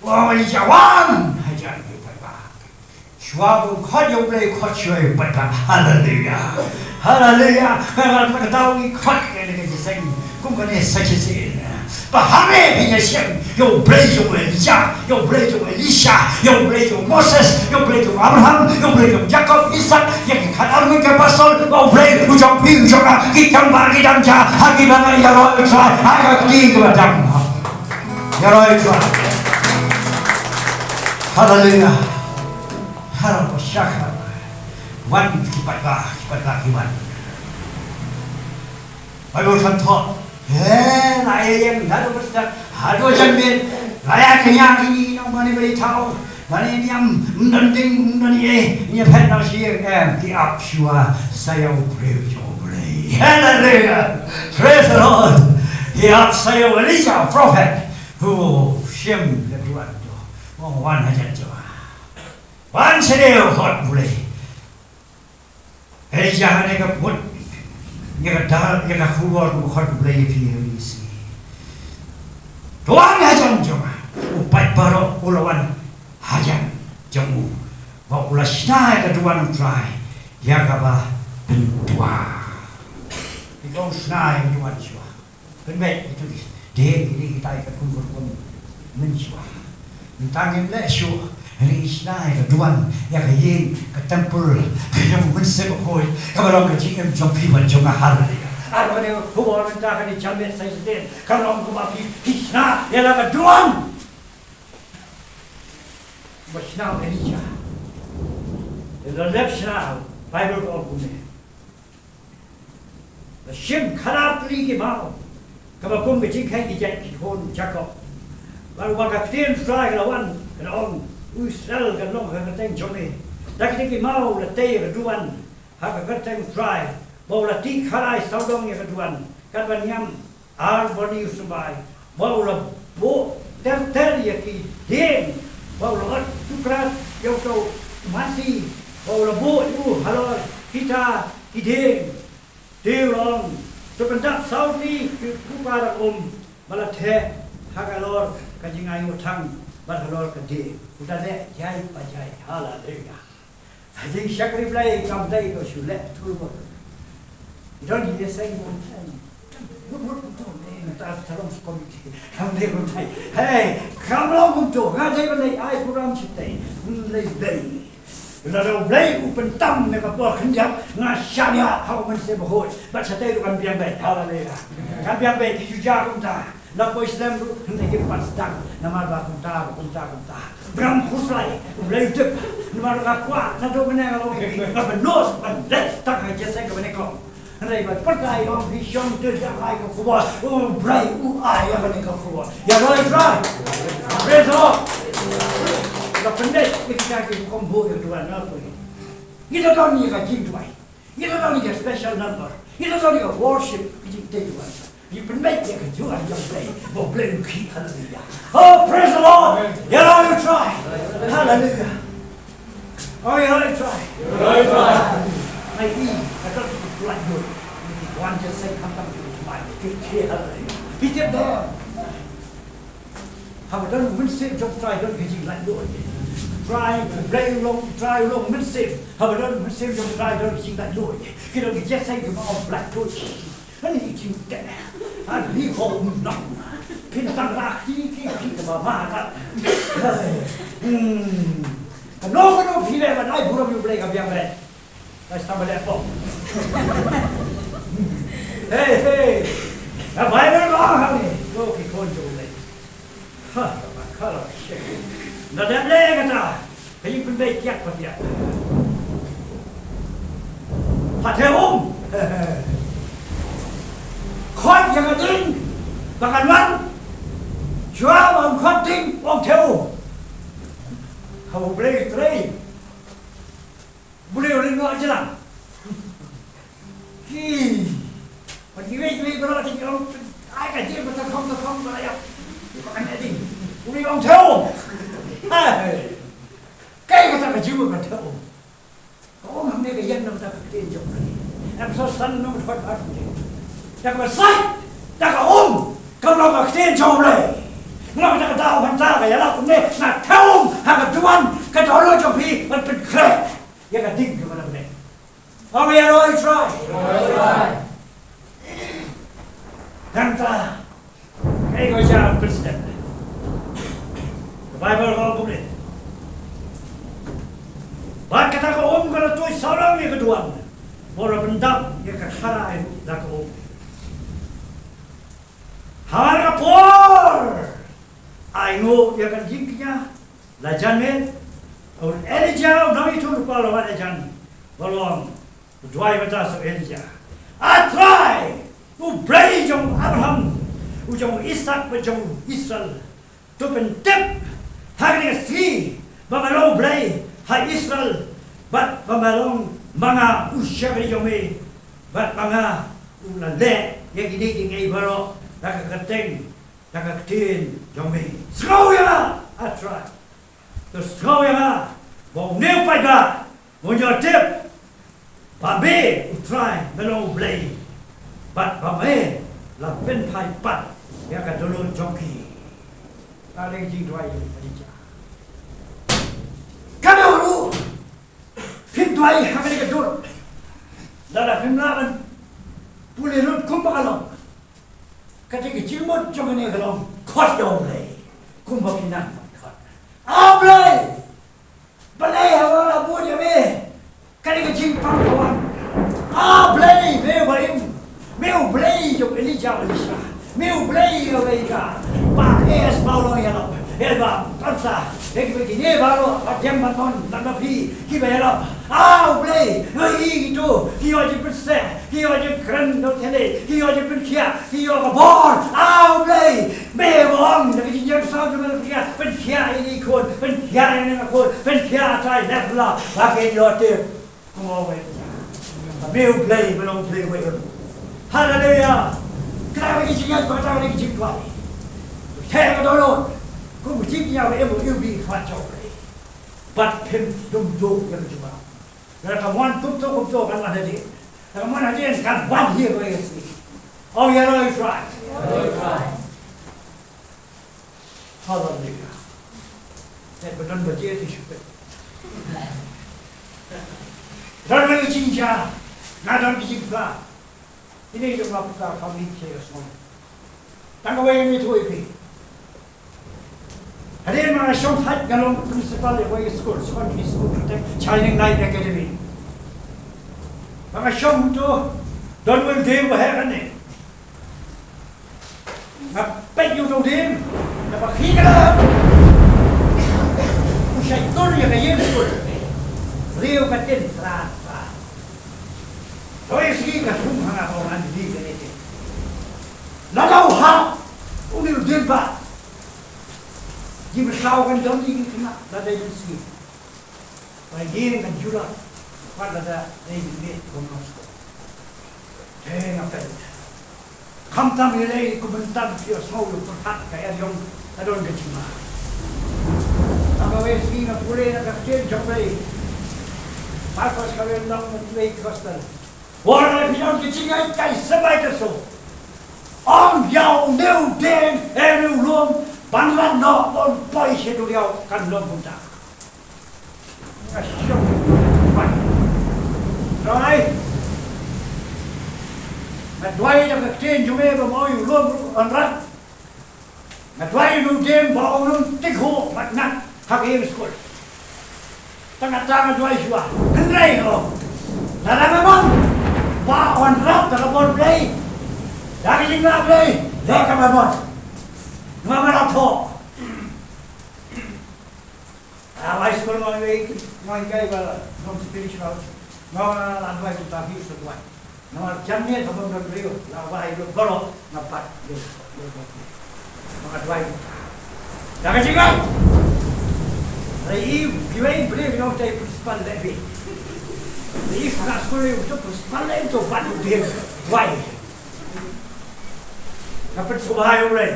Wa wan ïa wan hajan ïa u paidbah. Shuwa ba u khot ïa U Blei, khot shuwa ïa u paidbah. Haleluya. Haleluya. Ka ran ka daw ngi khot ïa ka jingïaseng kum kane sa shisien. Ba hynrei phin ïashem ïa U Blei jong u Elijah, ïa U Blei jong u Elisha, ïa U Blei jong u Moses, ïa U Blei jong u Abraham, ïa U Blei jong u Jakob, Isaak, ïa ki khatar ngut ki apostol, ba U Blei u jong phi, u jong nga, ki kam ba ki dang jia ha kiba nga ïaroh ïa U Trai ha ka kti kaba dang. Ïaroh ïa U Trai. Haleluya. Haleluya. Wan ki paidbah, ki paidbah ki wan. Baibl kan thoh. He, la ïa ïeng haduh mynstep, haduh janmiet, la ïa kñia ïa ki nongmane ba ïeit, ba ïeit niam, ym don ding, ym don ei, ïa phet na shi em, ki ap shuwa sa ïa u briew jong U Blei. Haleluya. Praise the Lord. Ki ap sa ïa u Elijah, prophet. Hu shim da duwan to. Wan hajan jong nga. Wan sha dei u khot U Blei. Elijah, ha kane ka mut ïa ka dal, ïa ka khubor ba u khot U Blei ïa phi ha kane ka sngi. To wan hajan jong nga. U paid baroh u la wan hajan jong u, ba u la shna ïa ka duwan U Trai ïa kaba pynduwai. Phi kong, shna ïa ka duwan shuwa. Pynbeit ïa ki dieng, ïa kita ki katkum katkum mynshuwa. Mynta ngim leh shuh, ngi shna ïa ka duwan ïa ka ïing, ka temple ka jong U Mynsiem Bakhuid, kaba long ka jingim jong phi bad jong nga. Haleluya. Ar kane ka khubor mynta, kane janmiet sa shisien, ka long kaba phi, phi shna ïa la ka duwan ba shna u Elijah. Ïa la lep shna, Baibl ka ong kumne. La shim khadar tylli ki maw, kaba kum ka jingkheiñ ki jait ki khun Jakob. Bad uba ka ktien U Trai ka la wan, ka la ong, "U Israel, kan long ha ka kyrteng jong me." Da kita ki maw la tei ïa ka duwan ha ka kyrteng U Trai, ba u la tih khalai sawdong ïa ka duwan, katba niam ar bor ni u symbai, ba u la buh ter ter ïa ki dieng, ba u la ot tukrat ïa uto u masi, ba u la buh ïa u halor kita ki dieng. Te u la ong, "To pyndap saw tylli ki kupa da ka um, ba la theh halor ka jingai nguh thang bad halor ka dieng." U da leh jai pa jai. Haleluya. Ha jingshakri Blei kam dei ko shu leh thul bor. Don ïa seng bor. Mut mut kumto ne, ta salong su komiti. Kam dei kumtai. Hei, kam long kumto. Nga dei ban leh ai program shatei. Lei dei. Lada U Blei u pyntam ne ka por khyndiat, nga shaniah ha U Mynsiem Bakhuid. Bad shatei ruh kan biang beit. Haleluya. Kan biang beit, ki ju jia kumta. La poi slem ruh, hynrei kim pat sdang. Namar ba kumta, ba kumta, kumta. Bram khuslai, U Blei u tip. Namar nga kwah, naduh mynne nga long M P, nga pynlut ban leit tang ha jingïaseng kaba nyngkong. Hynrei ba pyrthei ong phi shong te da ai ka khubor. U Blei u ai ïa kane ka khubor. Ïaroh ïa U Trai. Praise the Lord. Nga pynbeit ïa kita ki khubor ïa U Trai, nga pynbeit. Ngi la don ïa ka jingduwai. Ngi la don ïa ka special number. Ngi la don ïa ka worship. Ka jingduwai. Ngi pynbeit ïa ka jingduwai jong U Blei. Ba U Blei un khih, haleluya. Oh, praise the Lord. Ïaroh ïa U Trai. Haleluya. Oh, ïaroh ïa U Trai. Ïaroh ïa U Trai. Ai i, ka don ki pulai dur. Ki wan jingïaseng khamtam ki pulai. Ki khih, haleluya. Ki tip don. Haba don U Mynsiem jong U Trai don ka jinglaitluid. Trai, U Blei u long, Trai u long Mynsiem. Haba don U Mynsiem jong U Trai don ka jinglaitluid. Ki don ka jingïaseng kiba ym laitluid. Ani jingteh. Ani ho um nong. Phin tang rah ki ki ki kaba ma ka. Hmm. Kano kano phi leh ban ai burom ïa U Blei ka biang beit. Ai, stam ba leh pok. Hei, hei. Ka Baibl ka ong hangne, ko ki khun jong U Blei. Ha, ka ba ka la shek. Nda dep leh kata, ka jingpynbeit kiak patiak. Pat thew um. Khot ïa ka ding ba kan wan. Shuwa ba ym khot ding, ym thew um. Ha U Blei trei. Bule u ring noh jlang. Ki. Ba ki wei ki wei ba la ti ki ong. Ai ka jing ba ta khong ta khong ba la ïap. Ba kan ïa ding. U ring ong thew. Hai. Kai kata ka jing ba thew. Ka um hangne ka ïeng na ka bynta ka ktien jong U Blei. Ephesos san na ka bynta ka ktien. Da kaba sait, da ka um, kam long ka ktien jong U Blei. Nga kata ka daw bynta ka ïalap kumne, nga thew um ha ka duwan ka dohnud jong phi ban pynkhreh ïa ka ding kaba na bneng. Ong ïa U Trai. Nangta, kaei ka jia, President? Ka Baibl ka ong kumne. Bad kata ka um ka la tuid sawdong ïa ka duwan, bad la pyndap ïa ka khara ai da ka um. Ha kata ka por, ainguh ïa ka jingkñia, la jan miet, u Elijah u nongïathuhlypa la wan ïajan, ba la ong, u duwai mynta sha u Elijah. A Trai, U Blei jong u Abraham, u jong u Isaak, bad jong u Israel, to pyntip ha kane ka sngi ba me long U Blei ha Israel, bad ba me long ma nga u shakri jong me, bad ba nga u la leh ïa kine kiei kiei baroh da ka kyrteng, da ka ktien jong me. Sngew ïa nga, A Trai. To sngew ïa nga, ba une u paidbah un ïoh tip ba me, U Trai, me long U Blei, bad ba me la pynphai pat ïa ka dohnud jong ki. Ka dei ka jingduwai ïa ka jingkñia. Ka dei ruh, phim duwai ha kane ka dur, lada phim lah ban pule lut kumba ka long. Kata ka jingmut jong kane ka long, khot ïa U Blei kumba phi nang ban khot. A Blei, balei haba la bud ïa me kane ka jingpang ka wan? A Blei, me ba im, me U Blei jong u Elijah, Elisha, me U Blei jong u Elijah. Ba es ba u long ïalap, eh, ba pyrsa, eh, kiba kine baroh ba dem ban mon, ban ba phi kiba ïalap. A U Blei, ngi ïohi kito ki ïoh jingpynseh, ki ïoh jingkren dohnud thylliej, ki ïoh jingpynkhiah, ki ïoh ka bor. A U Blei, me ba ong da ka jingïasyllok jong me, pynkhiah, pynkhiah ïa ine i khun, pynkhiah ïa ine i khun, pynkhiah, A Trai, leh phylla ba kin ïoh tip. Kumba me, me U Blei, me long U Blei uba im. Haleluya. Kata ka dei ka jingïaid, kata ka dei ka jingduwai. Te ka dohnud, kum ka jingïaid uba im, uba im, uba im ha U Blei. Bad phim dum duh ïa ka jubab. Lada ka mon kumto kumto kan wan hadien. Lada ka mon hadien kan wan hi ruh ïa ka sngi. Ong ïa U Trai. Haleluya. Te ba don baje te shu peit. Don ka jingjia, nga don ka jingpra. Ine jong nga pyrta family ki ïa sngew. Tang kawei ngi ïathuh ïa phi. Hadien ba nga shong thait nga long principal ïa kawei ka skul, secondary school, kata Shining Light Academy. Ba nga shong to, don uwei u dei uba heh kane. Nga peit ïa uta u dieng, naba khie ka la. U shait tur ïa ka ïing skul. Riew ka tien, tra, tra. Kawei ka sngi ka thum ha nga, ba ngan die kane tien. Lada u hap une u dieng ba, jingmynsaw kan don ïa ki khynnah lada ïa ka sngi. Ba ïing kan jula, wat lada dei mynmiet bym long skul. Te nga peit. Khamtam ïalei kum mynta ki ïohsngew ïa u pyrkhat ka eriong ka don ka jingma. Tang kawei sngi nga pule na ka ktien jong U Blei. Markos kawei lynnong, kawei ka gospel. Wat la phi don ka jingngeit, kai symbai ka so. Ong ïa une u dieng, eh, une u lum, ban rat noh, ban poi sha duriaw, kan long kumta. Nga shong pat. Trai. Nga duwai da ka ktien jong me ba mo ïa u lum ruh un rat. Nga duwai ïa u dieng ba un ym tik huh bad ngat ha ka ïing skul. Tang kata nga duwai shuwa. Hynrei ho, lada nga mon ba un rat da ka bor Blei, Da ka jinglah Blei, leh ka ban mon. Namar ba la thoh. Ah, wai skul ngoi wei, ngoi kai ba la, ngom spiritual. Ngom la duwai tu tapi seduai. Namar jan ne ka bom don briew, la wai lo goro, na pat lo, lo, lo. Maka duwai. Da ka jinglah. Rai i, duwai briew ngom tai principal leh bi. Rai i, ka skul i, tu principal leh tu ban tu dia. Wai. Ka pynshai u Blei.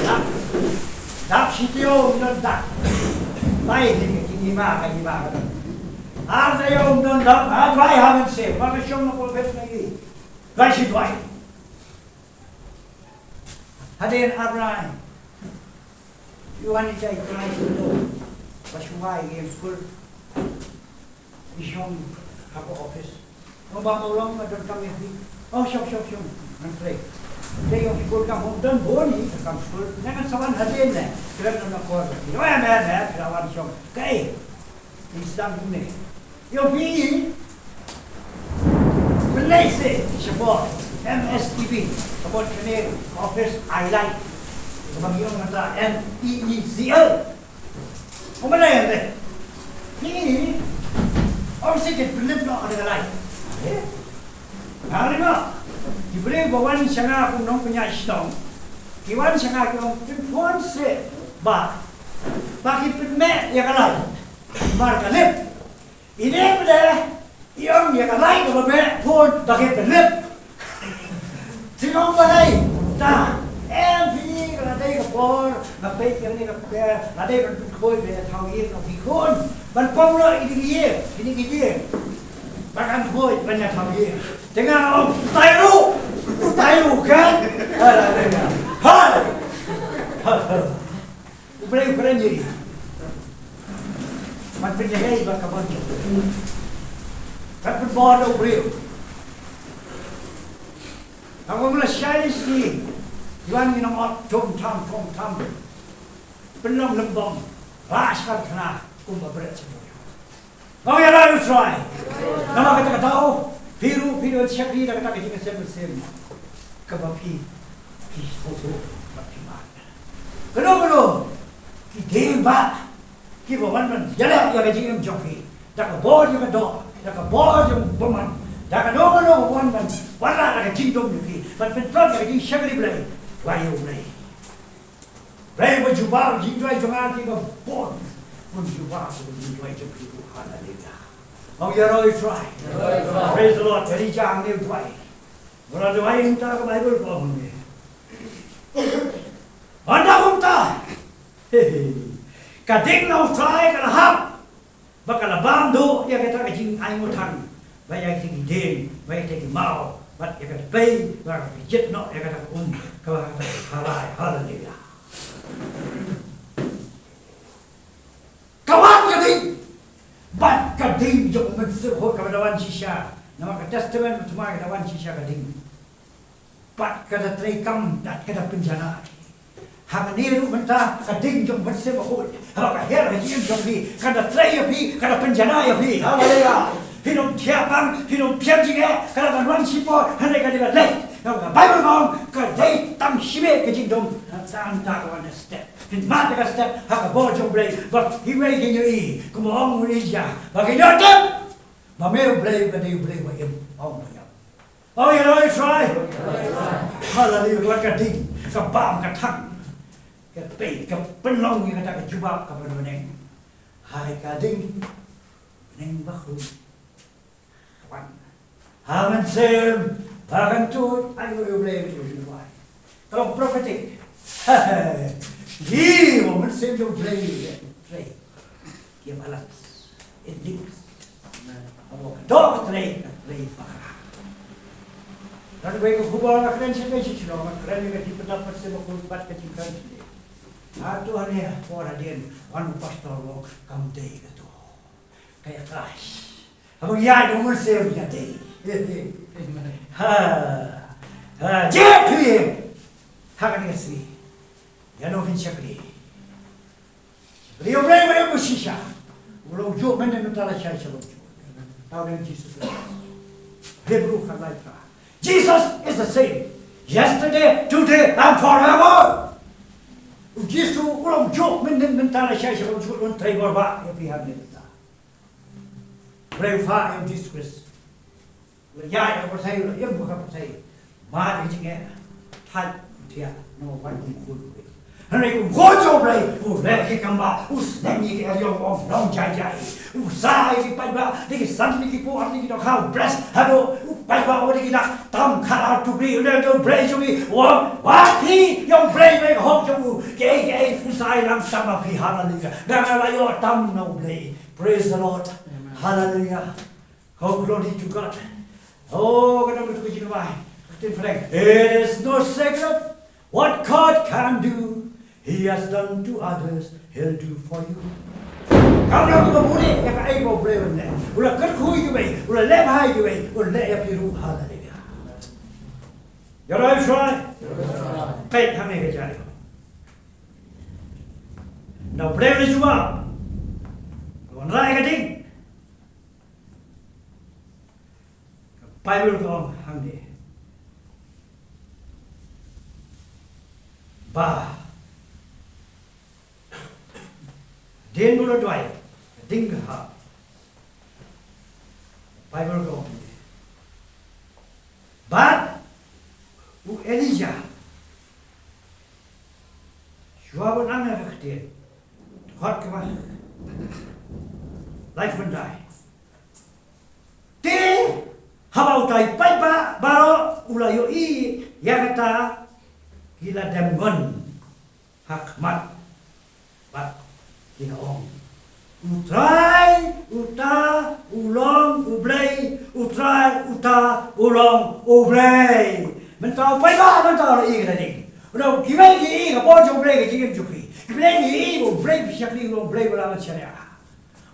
Dap. Dap shi taïew ym don dap. Bai hi ki ni ma ka ni ma ka don. Ar taïew ym don dap. Ha duwai ha mynsiem. Ba ka shong na pulpit na i. Duwai shi duwai. Hadien ar bnai. Ïa wan i jai Trai sha to. Ba shu wai ïa skul. I shong ha ka office. Ong ba ma u long ma don kam ïa phi. Ong shong shong shong. Ngan trei. Trei ïa phi bun kam hom don bun hi ka kam skul. Ngan sa wan hadien ne. Kren na kor. Ïa me me me kren wan shong. Kaei. Instant ne. Ïa phi. Pynleit se sha bor M S T V, ka bor kane office ai lai. Ka bang ïong kata N E E C L. Ong ba lai ente. Ni, ong se ke pynleit noh ka lai. Eh? Nga ri noh. Ki briew ba wan sha nga kum nongpynïaid shnong. Ki wan sha nga ki ong pynphone se ba, ba ki pynmeh ïa ka lai. Mar ka leit. Ine pdeng, i ong ïa ka lai kaba meh phone ba ki pynlip. Te ong balei, ta, em phi ka la dei ka por, nga peit ïa kane ka pdeng, la dei ban pynkhuid ban ïa thaw ïing, ong phi khun, ban pom noh ïa kine ki ïing, kine ki ïing. Ba kan khuid ban ïa thaw ïing. Te nga ong, utai ruh, utai ruh kan. Hai. U Blei u kren ïa i. Ban pynjahei bad ka bor jong. Kan pynbor da u briew. Ka bor la shai ïa i. Wan ngi nang ot tum tam tum tam. Pynlong lem bong. Ba shkar khana kumba bret sha bor. Nga ïa rai u Trai. Namar kata ka daw, phi ruh phi don shakri da kata ka jingïaseng mynsiem. Kaba phi, phi sngewthuh, ba phi man. Kano kano, ki dieng ba, kiba wan ban ïaleh ïa ka jingim jong phi. Da ka bor jong ka doh, da ka bor jong bymman. Da kano kano wan ban wanrah da ka jingdum jong phi. Ban pyntrot da ka jingshakri Blei. Wai ïa u Blei. Pray ba jubab jingduwai jong nga kiba bun. Bun jubab jingduwai jong phi. Hallelujah. Ong ïaroh ïa u Trai. Praise the Lord. Ïa ri jang ne u duwai. Ba la duwai mynta ka Baibl ka ong ne. Ynda kumta. Ka ding na u Trai ka la hap. Ba ka la bam duh ïa kata ka jingainguh tang. Ba ïa kita ki dieng, ba ïa kita ki maw, bad ïa kata ka pei, ba ka jied noh ïa kata ka um, kaba kata ka harai, haleluya. Ka wan ka ding, bad ka ding jong u Mynsiem Bakhuid kaba da wan shisha, namar ka Testament Bathma ka da wan shisha ka ding. Bad ka da trei kam, bad ka da pynjanai. Hangne ruh mynta ka ding jong u Mynsiem Bakhuid. Haba ka hiar ha jingim jong phi, ka da trei ïa phi, ka da pynjanai ïa phi. Haleluya. Phin ym thiah pang, phin ym thiah jingeh, ka da ban wan shipor, hynrei ka dei ban leit. Namar ka Baibl ka ong, ka dei tang shimet ka jingdum. Tang ta ka wan da step. Phin mad da ka step, ha ka bor jong u Blei, ba kiwei kin ïohi, kumba ong u Elijah, ba kin ïoh tip. Ba me u Blei, ba dei u Blei ba im, ong ba im. Oh, ïaroh ïa u Trai. Haleluya, ka ding, ka bam, ka thang. Ka pei, ka pynlong ïa kata ka jubab kaba bneng. Hai ka ding, bneng bakhuid. Wan. Ha mynsiem, ba kan tuid, ai u Blei, u Blei. Ka long prophetic. Hi, u Mynsiem jong u Blei, u Blei. Ki balance. It links. Haba ka doh ka trei, ka trei bakla. Don wei ka khubor nga kren sha dei sha shnong, nga kren ïa ka jingpyndap Mynsiem Bakhuid bad ka jingkren sha dei. Hato hane por hadien, wan u pastor u ong kam dei kato. Ka ïa clash. Haba ïa dei u Mynsiem ïa dei. Ha. Ha, jied phi. Ha kane ka sngi. Ïa nong phin shakri. Ïa u Blei ba ïa u shisha. U long juh mynne mynta la shai sha long juh. Tang u Jisu Khrist. Hebru khatlai phra. Jesus is the same. Yesterday, today, and forever. U Jisu u long juh mynhynnin mynta, la shai sharum juh, un trei bor ba ïa phi hangne mynta. Briew pha ïa u Jisu Khrist. La ïaid ha pyrthei, la ïeng ha pyrthei. Mad ïa ka jingeh. Thait thiah na u wan u khun. Hynrei u khun jong U Blei u leh ki kam ba, u sneng ïa ki eriong, u ong nong jai jai. U sa ïa ki paidbah da ki san tylli ki por, ar tylli ki dohkha, u bless haduh u paidbah u da ki nak tam khatar tukri. U leh da U Blei jong ngi, u ong wat phi ïa U Blei, Blei ka hok jong u. Kiei kiei u sa ïalam tam ma phi, haleluya. Nga nga la ïoh tam na U Blei. Praise the Lord. Amen. Hallelujah. Oh, glory to God. Oh, ka dang ka tu ka jingmai. Ka ktien phareng. It is no secret. What God can do, He has done to others, He'll do for you. Kam dang ka bun ïa kaei ba U Blei u leh. U la kyrkhu ïa kiwei, u la leh bha ïa kiwei, u leh ïa phi ruh. Hallelujah. Ïaroh ïa U Trai. Peit hangne ka jaiñ. Na U Blei u la jubab. Wanrah ïa ka ding. Ka Baibl ka ong hangne ba hadien ba u la duwai, ka ding ka hap. Baibl ka ong hangne. Bad u Elijah, shuwa ban ap ïa ka ktien, dkhot kaba laiphew khyndai. Te haba utai u paidbah baroh u la ïohi ïa kata, ki la dem ngon ha khmat bad ki la ong, U Trai uta u long U Blei, U Trai uta u long U Blei. Mynta u paidbah mynta u la ïohi kata ding. Uta kiwei ki ïohi ka bor jong U Blei ka jingim jong phi. Kiwei ki ïohi ba U Blei phi shakri u long U Blei ba la ban shaniah.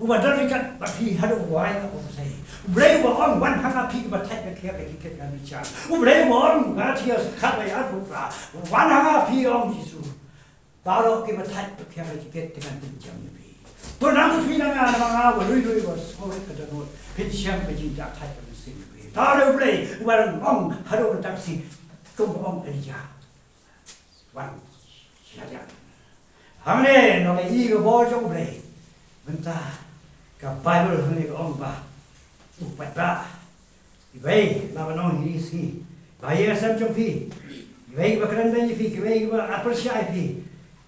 Uba don ryngkat bad phi haduh ba wai na pyrthei. U Blei uba ong wan ha nga phi kiba thait ba khia ka jingkit ka jingshai. U Blei uba ong ha Mathaios khatlai arphew phra, wan ha nga phi, ong Jisu. Baroh kiba thait ba khia ka jingkit te ngan pynjem ïa phi. To nang phi na nga, na nga ba lui lui ba sngewrit ka dohnud. Phin shem ka jingthait ka mynsiem ïa phi. Tang U Blei uba dang ong haduh mynta ka sngi kum ba ong Elijah. Wan, sha jan. Hangne ngi ïohi ka bor jong U Blei. Mynta ka Baibl hangne ka ong ba u paidbah, kiwei la ban ong hi sngi ba ïa ka sem jong phi, kiwei kiba kren beiñ ïa phi, kiwei kiba ap pyrshah ïa phi,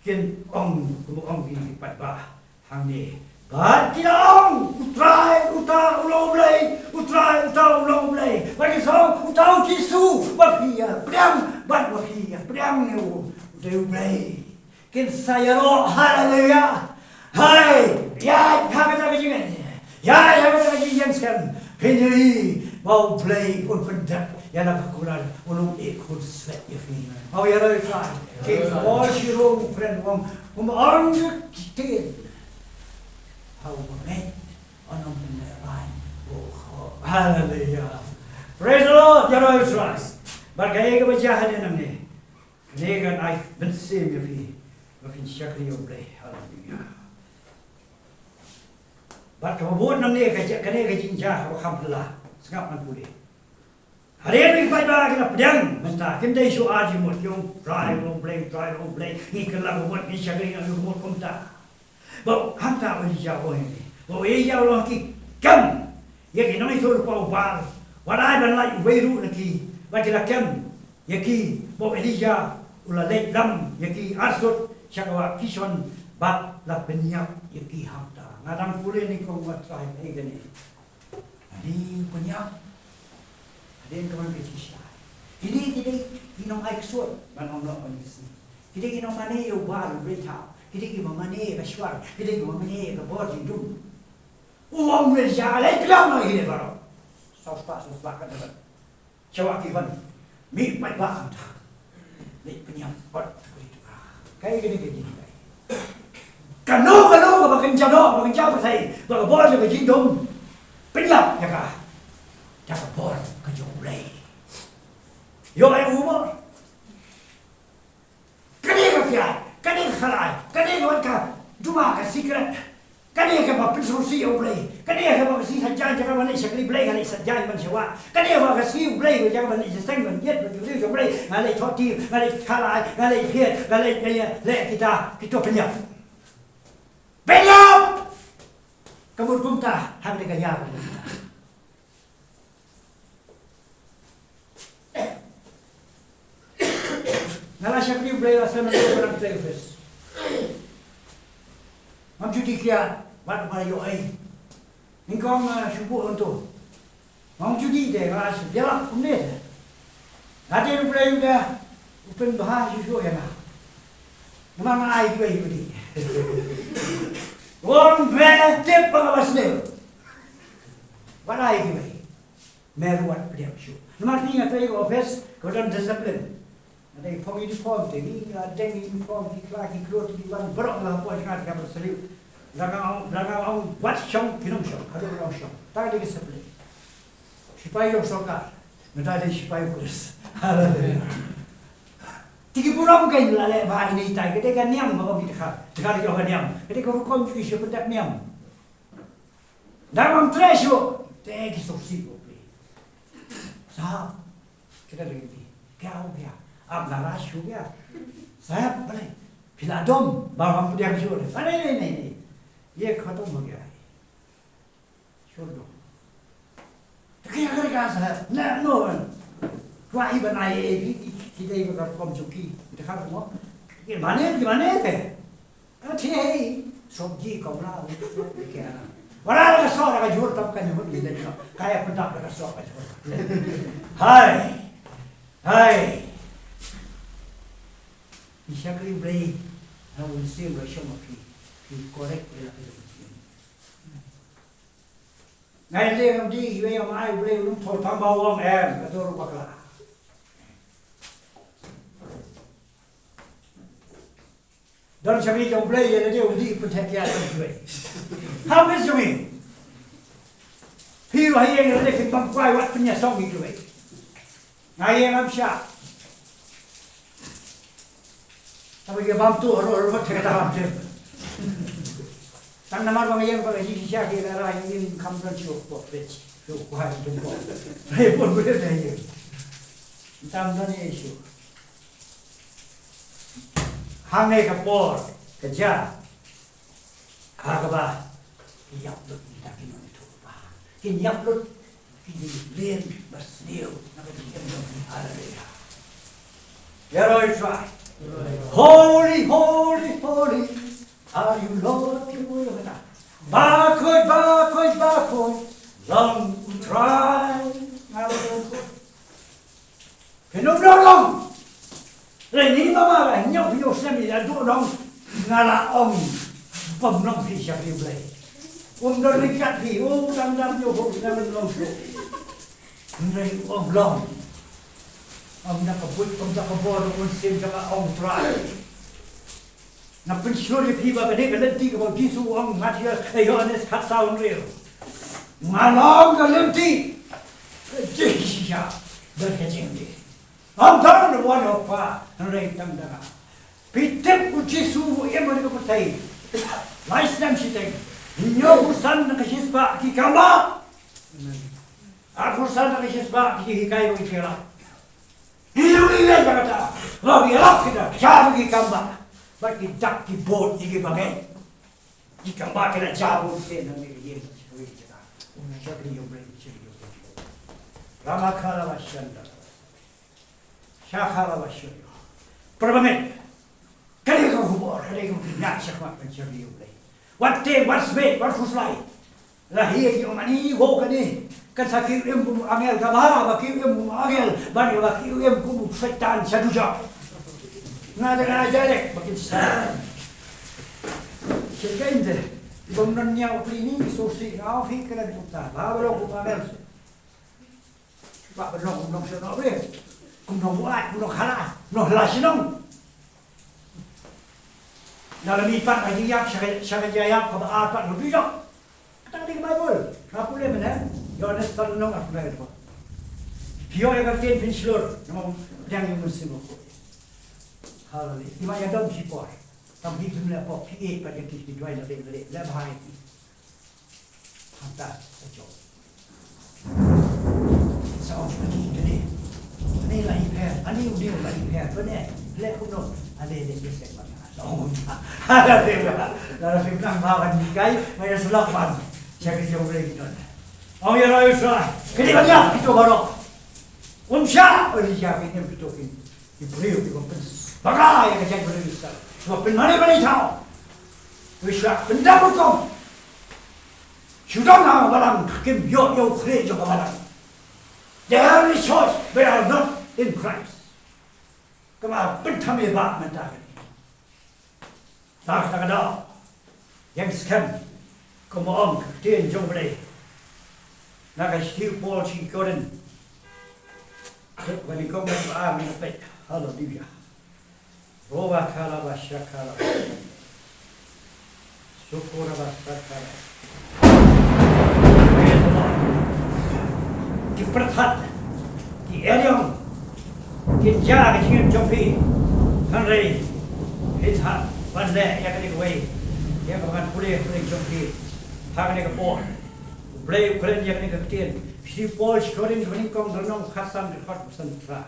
kin ong kumba ong ki paidbah hangne. Bad ki la ong, U Trai uta u long U Blei, U Trai uta u long U Blei. Bad ki la ong, uta u Jisu ba phi ïa pdiang, bad ba phi ïa pdiang ïa u, u dei U Blei. Kin sa ïaroh, haleluya. Hai, ïa ha kata ka jingïaid, ïa ha kata ka jingïaid skhem, phin ïohi ba U Blei un pyndep ïa la ka kular, un ym ïeh khun swet ïa phi. Haleluya. Ki bor shi rung, friend, wan kumba ong ki ktien. Hau ba ngeit, un ym pynlehrain. Oh, haleluya. Praise the Lord, ïaroh ïa U Trai. Bad kaei kaba jia hadien nangne, kane kan ai mynsiem ïa phi ba phin shakri ïa U Blei. Haleluya. Bad kaba bud nangne ka jia, kane ka jingjia kaba kham phylla. Sngap ngan pule. Hadien ba ki paidbah ki la pdiang mynta, kim dei shuh ar jingmut, ki ong Trai u long U Blei, Trai u long U Blei, ngi kylla ka mut, ngi shakri, ngi kylla ka mut kumta. Ba hangta u Elijah u ong ïa ki, ba u Elijah u ong ha ki, kem ïa ki nongïathuhlypa u Baal, wat ai ban lait uwei ruh na ki. Bad ki la kem ïa ki, ba u Elijah u la leit lam ïa ki arsut sha ka wah Kishon bad la pynïap ïa ki hangta. Nga dang pule nyngkong, wat Trai, ei kane. Hadien pynïap, hadien ka wan ka jingshai. Kine ki dei ki nongai ksuid, ban ong noh ban ïasnoh. Ki dei ki nongmane ïa u Baal u blei thaw. Ki dei kiba mane ïa ka shuwa. Ki dei kiba mane ïa ka bor jingdum. U ong u Elijah, leit pynïap noh ïa kine baroh. Saw spah, saw spah ka dang. Sha wah Kishon, mih paidbah hangta. Leit pynïap bad tukri tukra. Kaei kane ka jinghikai? Kano kano kaba kynja doh, ba kynja pyrthei, ba ka bor jong ka jingdum, pynïap ïa ka da ka bor ka jong U Blei. Ïoh ai u bor. Kane ka pyrthei, kane ka khalai, kane ka wan ka duma ka secret. Kane kaba pynsngewsih ïa U Blei. Kane kaba ka sngi Saitjaiñ jaka ban leit shakri Blei, nga leit Saitjaiñ ban sha wah. Kane kaba ka sngi U Blei jaka ban leit sha seng ban ïeit ban ïeit U Blei, nga leit thoh tim, nga leit khalai, nga leit phiat, nga leit, eh, leh kita, kita pynïap. Pynïap! Ka mut kumta, hangne ka ïa ka mut kumta. Nga la shakri Blei la sem na ka office. Ngam ju dih kiad, wat ba ïoh ei. Nyngkong, ah, shu buh hangto. Ngam ju dih te, nga la shu bialap kumne te. Nga te Blei u da, u pynbha shuh shuh ïa nga. Namar nga ai kiwei kiwei. Wan be tip ba nga ba sniew. Wat ai kiwei. Me ruh wat pdiang shuh. Namar ngi nga trei ka office ka don discipline. Nga dei phong uniform te ngi, nga deng uniform, ki kla ki klot ki wan baroh nga la poi sha nga te ka ban salute. Lada nga ong, lada nga ong wat shong, kin ym shong, haduh nga ong shong. Ta ka dei ka discipline. Shipai jong sorkar. Nga dei shipai u Khrist. Haleluya. Te ki burom kein la leh bha ine itai, ka dei ka niam ba ong ki dkhar. Dkhar ki ong ka niam. Ka dei ka rukom jong ki sha pyndak niam. Dang ym trei shuh, te ki sngewsih U Blei. Sahab, kita lagi ni. Kya ho gaya? Aap naraj ho gaya? Sahab, balei? Phi la dom, ba ngam pdiang shuh. Ah, nahi, nahi, nahi, nahi. Ye khatam ho gaya hai. Chhod do. Te kya karega sahab? Nahi, no, man. Kwah hi ban ai ei, ki, ki, ki dei ba ka rukom jong ki. Kita kha mo. Ki mane, ki mane te. Ka thie hi, sobji, kamla, sobji ke ana. Wala la ka soh la ka jhur tam ka jhur ni le ka. Ka ïa pyndap la ka soh ka jhur. Hai. Hai. Ngi shakri Blei. Na un sim la shong ma phi. Phi correct Blei la phi. Ngai le ngam di, iwei ngam ai Blei un ym thoh tang ba u ong em, ka dur bakla. Don shawei jong Blei ïa lade u dih pynthek ïa jong Blei. Ha phi shawei. Phi ruh ha ïing lade phi bam kwai wat pynïasong ïa Blei. Nga ïeng ngam shah. Tang ïa bam tu ruh ruh te ka bam te. Tang namar ba nga ïeng ba ka ji shisha ki la ra ïa ïing kam don shuh ko pech. Shuh ko ha ïing ko. Re pon Blei da ïeng. Tang don ïa shuh. Hangne ka por ka jia ha kaba ki ïap lut kita ki nongïathuhlypa, kin ïap lut, kin ïeng ba sniew na ka jingim jong ki. Haleluya. Ïaroh ïa U Trai. Holy, holy, holy are you, Lord. Ki ïoh kata. Bakhuid, bakhuid, bakhuid long U Trai. Nga ong, phin ym long. Lei ni mama la hynñiew hynñiew snem ïa duh nong. Nga la ong, pom nong phi sha phi Blei. Um don ryngkat phi, um dang dang ïoh phi dang long shuh. Hynrei um long. Um da ka buit, um da ka bor, um sim da ka ong Trai. Nga pynshlur ïa phi ba kane ka lynti kaba u Jisu u ong, Mathaios, eh, Ïoannis khatsaw hynriew. Nga long ka lynti. Ka jingshisha bad ka jingdih. Ngam don one of pa, hynrei tang da nga. Phi tip u Jisu u im ha ka pyrthei lai snem shiteng. Hynñiewphew san na ka shispah ki kambah. Amen. Arphew san na ka shispah ki jinghikai ba ki ïarap. Ngi ïohi ïa kata ba ki ïarap kita, sha ba ki kambah. Bad ki dak ki bud ïa ki bangeit. Ki kambah ki la jia bun sien hangne ka ïing. Shakri ïa U Blei, shakri ïa U Blei. Rama khala ba shanda. Sha khala ba shanda. Para bangeit. Ka dei ka khubor, ka dei ka khubor, ngi ïa shakmat ban shakri ïa U Blei. Wat tieng, wat smiej, wat khuslai. La hi ïa ki ong ani, wow kane. Kan sa kiew im kum u angel, kaba, ba kiew im kum u angel, ban ba kiew im kum u Saitan Sadujak. Nga da nga direct ba kin sa. Shi kein te. Bym don ñiaw pli ni, so si nga ofi kena di kumta. Ba ba long kum u angel. Ba ba long, long shnong Blei. Kum long buaid, kum long khala, long khala shnong. Na la mih pat ka jingïap, sha ka, sha ka jingïap kaba ar pat long bijak. Kata ka dei ka Baibl. Nga pule mynne, Ïoannis san lynnong arphew lai dkhot. Phi ïoh ïa ka ktien phin shlur, namar pdiang ïa u Mynsiem Bakhuid. Haleluya. Phi ma ïa dom shipor. Kam ki jumlah pop ki eh pat ïa ki ki duwai na leh leh leh bha ïa ki. Hangta ka jong. Sa ong ki kane. Ani la i pher, ani u dei la i pher, bane leh kumno, ani leh leh sek pat. Sa ong ta. Ala leh la la sek nang ba wan ni kai, ngai sa lak pan. Check ki jong leh ki don. Ong ïa la ïa sa. Kini ban ïa ki to baroh. Um sha, bani ïa ki nem ki to ki. Ki briew kiba pynbakla ïa ka jaitbynriew Israel, kiba pynmane bad i thaw. Wi sha pyndap hukum. Shu don ha balang kim ïoh ïa u khlieh jong ka balang. They have resource, but are not in Christ. Kaba pynthame ba mynta ka dei. Na kata ka daw, ïeng skhem, kumba ong ka ktien jong U Blei na ka shithi u Paul sha ki Korinth. Ba nyngkong, ba ar, ba peit. Haleluya. Roba kala ba shakala ba. Sukura ba shakala. Praise the Lord. Ki pyrthat, ki eriong, kin jia ka jingim jong phi. Hynrei phi hap ban leh ïa kane kawei, ïa ka ban pule pule jong phi ha kane ka por. U Blei u kren ïa kane ka ktien. Shi Paul shi Korinth, ka nyngkong, ka lynnong khatsan, ka dkhot khatsan phra.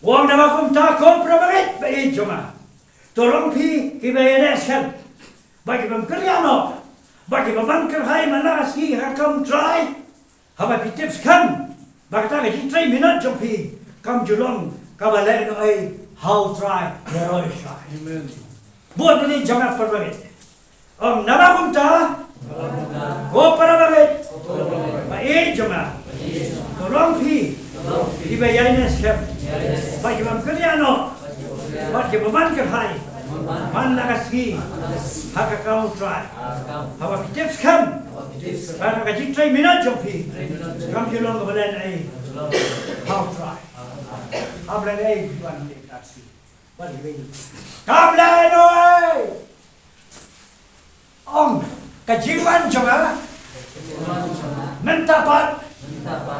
U ong, naba kumta, ko para bangeit ba ïeit jong nga, to long phi kiba ïaineh skhem, bad kiba ym kyrïah noh, bad kiba man kyrhai man la ka sngi ha ka kam U Trai. Haba phi tip skhem ba kata ka jingtrei minot jong phi kam ju long kaba lehnohei ha U Trai baroh shi. Amen. Bad ïa kane jong nga para bangeit. Ong, naba kumta, ko para bangeit ba ïeit jong nga, to long phi kiba ïaineh skhem, bad kiba ym kyrïah noh, bad kiba man kyrhai man la ka sngi ha ka kam U Trai. Haba phi tip skhem ba ka jingtrei minot jong phi kam ju long kaba lehnohei ha U Trai. Kam lehnohei, phi wan leh taxi. Kam lehnohei. Ong, ka jingwan jong nga mynta pat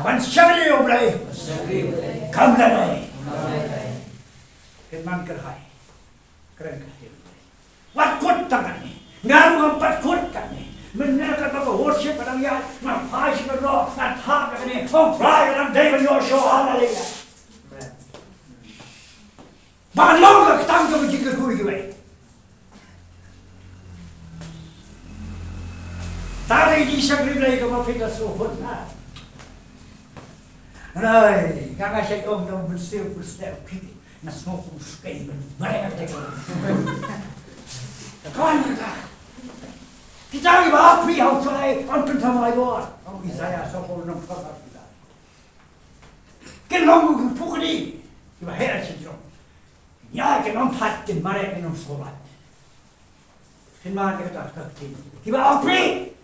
ban shakri ïa U Blei kam lehnohei. Kin man kyrhai. Kren ka ktien. Wat kut tang kane. Nga ruh ngam pat kut kane. Mynne katba ka worship ka dang ïaid, nga phai sha ka roh, nga thap ïa kane. Ong, phai ka dang dei ban ïoh shuh, haleluya. Ba long ka ktang kaba jingkyrkhu ïa kiwei. Tang ïa ki jingshakri Blei kaba phi la sngewhun na. Rai, ka nga shait ong da u mynsiem u step ki. Nga sngew kum skei ban mareh te. Ka wan ka. Kita kiba phi hau chai, an pynthama ïa u. Ong Isaiah sawphew, lynnong phra. Kin long ki pukri kiba heh sha jrong. Ïa kin ym pat, kin mareh, kin ym sngewbha. Kin mareh kata ka ktien. Kiba ong phi,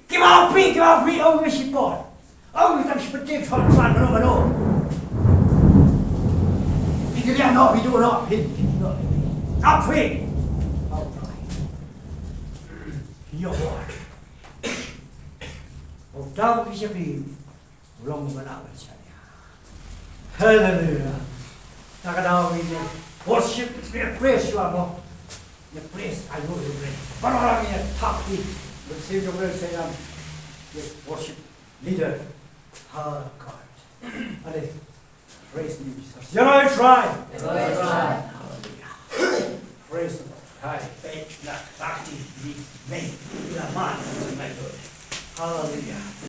kiba ong phi, kiba ong phi, ong phi shi por. Ong phi tang shi pynthut, thot, pan, mano mano. Phi kyrïah noh, phi duh noh, phi, phi duh noh. Ong phi. Ong phi. Ïa por. Ong tang phi shi phi. Long ba la ba cha ïa. Hallelujah. Ta ka daw ngi ïa worship, ïa praise ïa mo. Ïa praise, I know you praise. Baroh ngi ïa thap ki. But say the word, say, um, ïa worship leader. Oh God. Ale. Praise me, Jesus. Ïa Roy Trai. Ïa Roy Trai. Hallelujah. Praise the Lord. Hai, peit na kti ni mei. Ila man, my Lord. Hallelujah.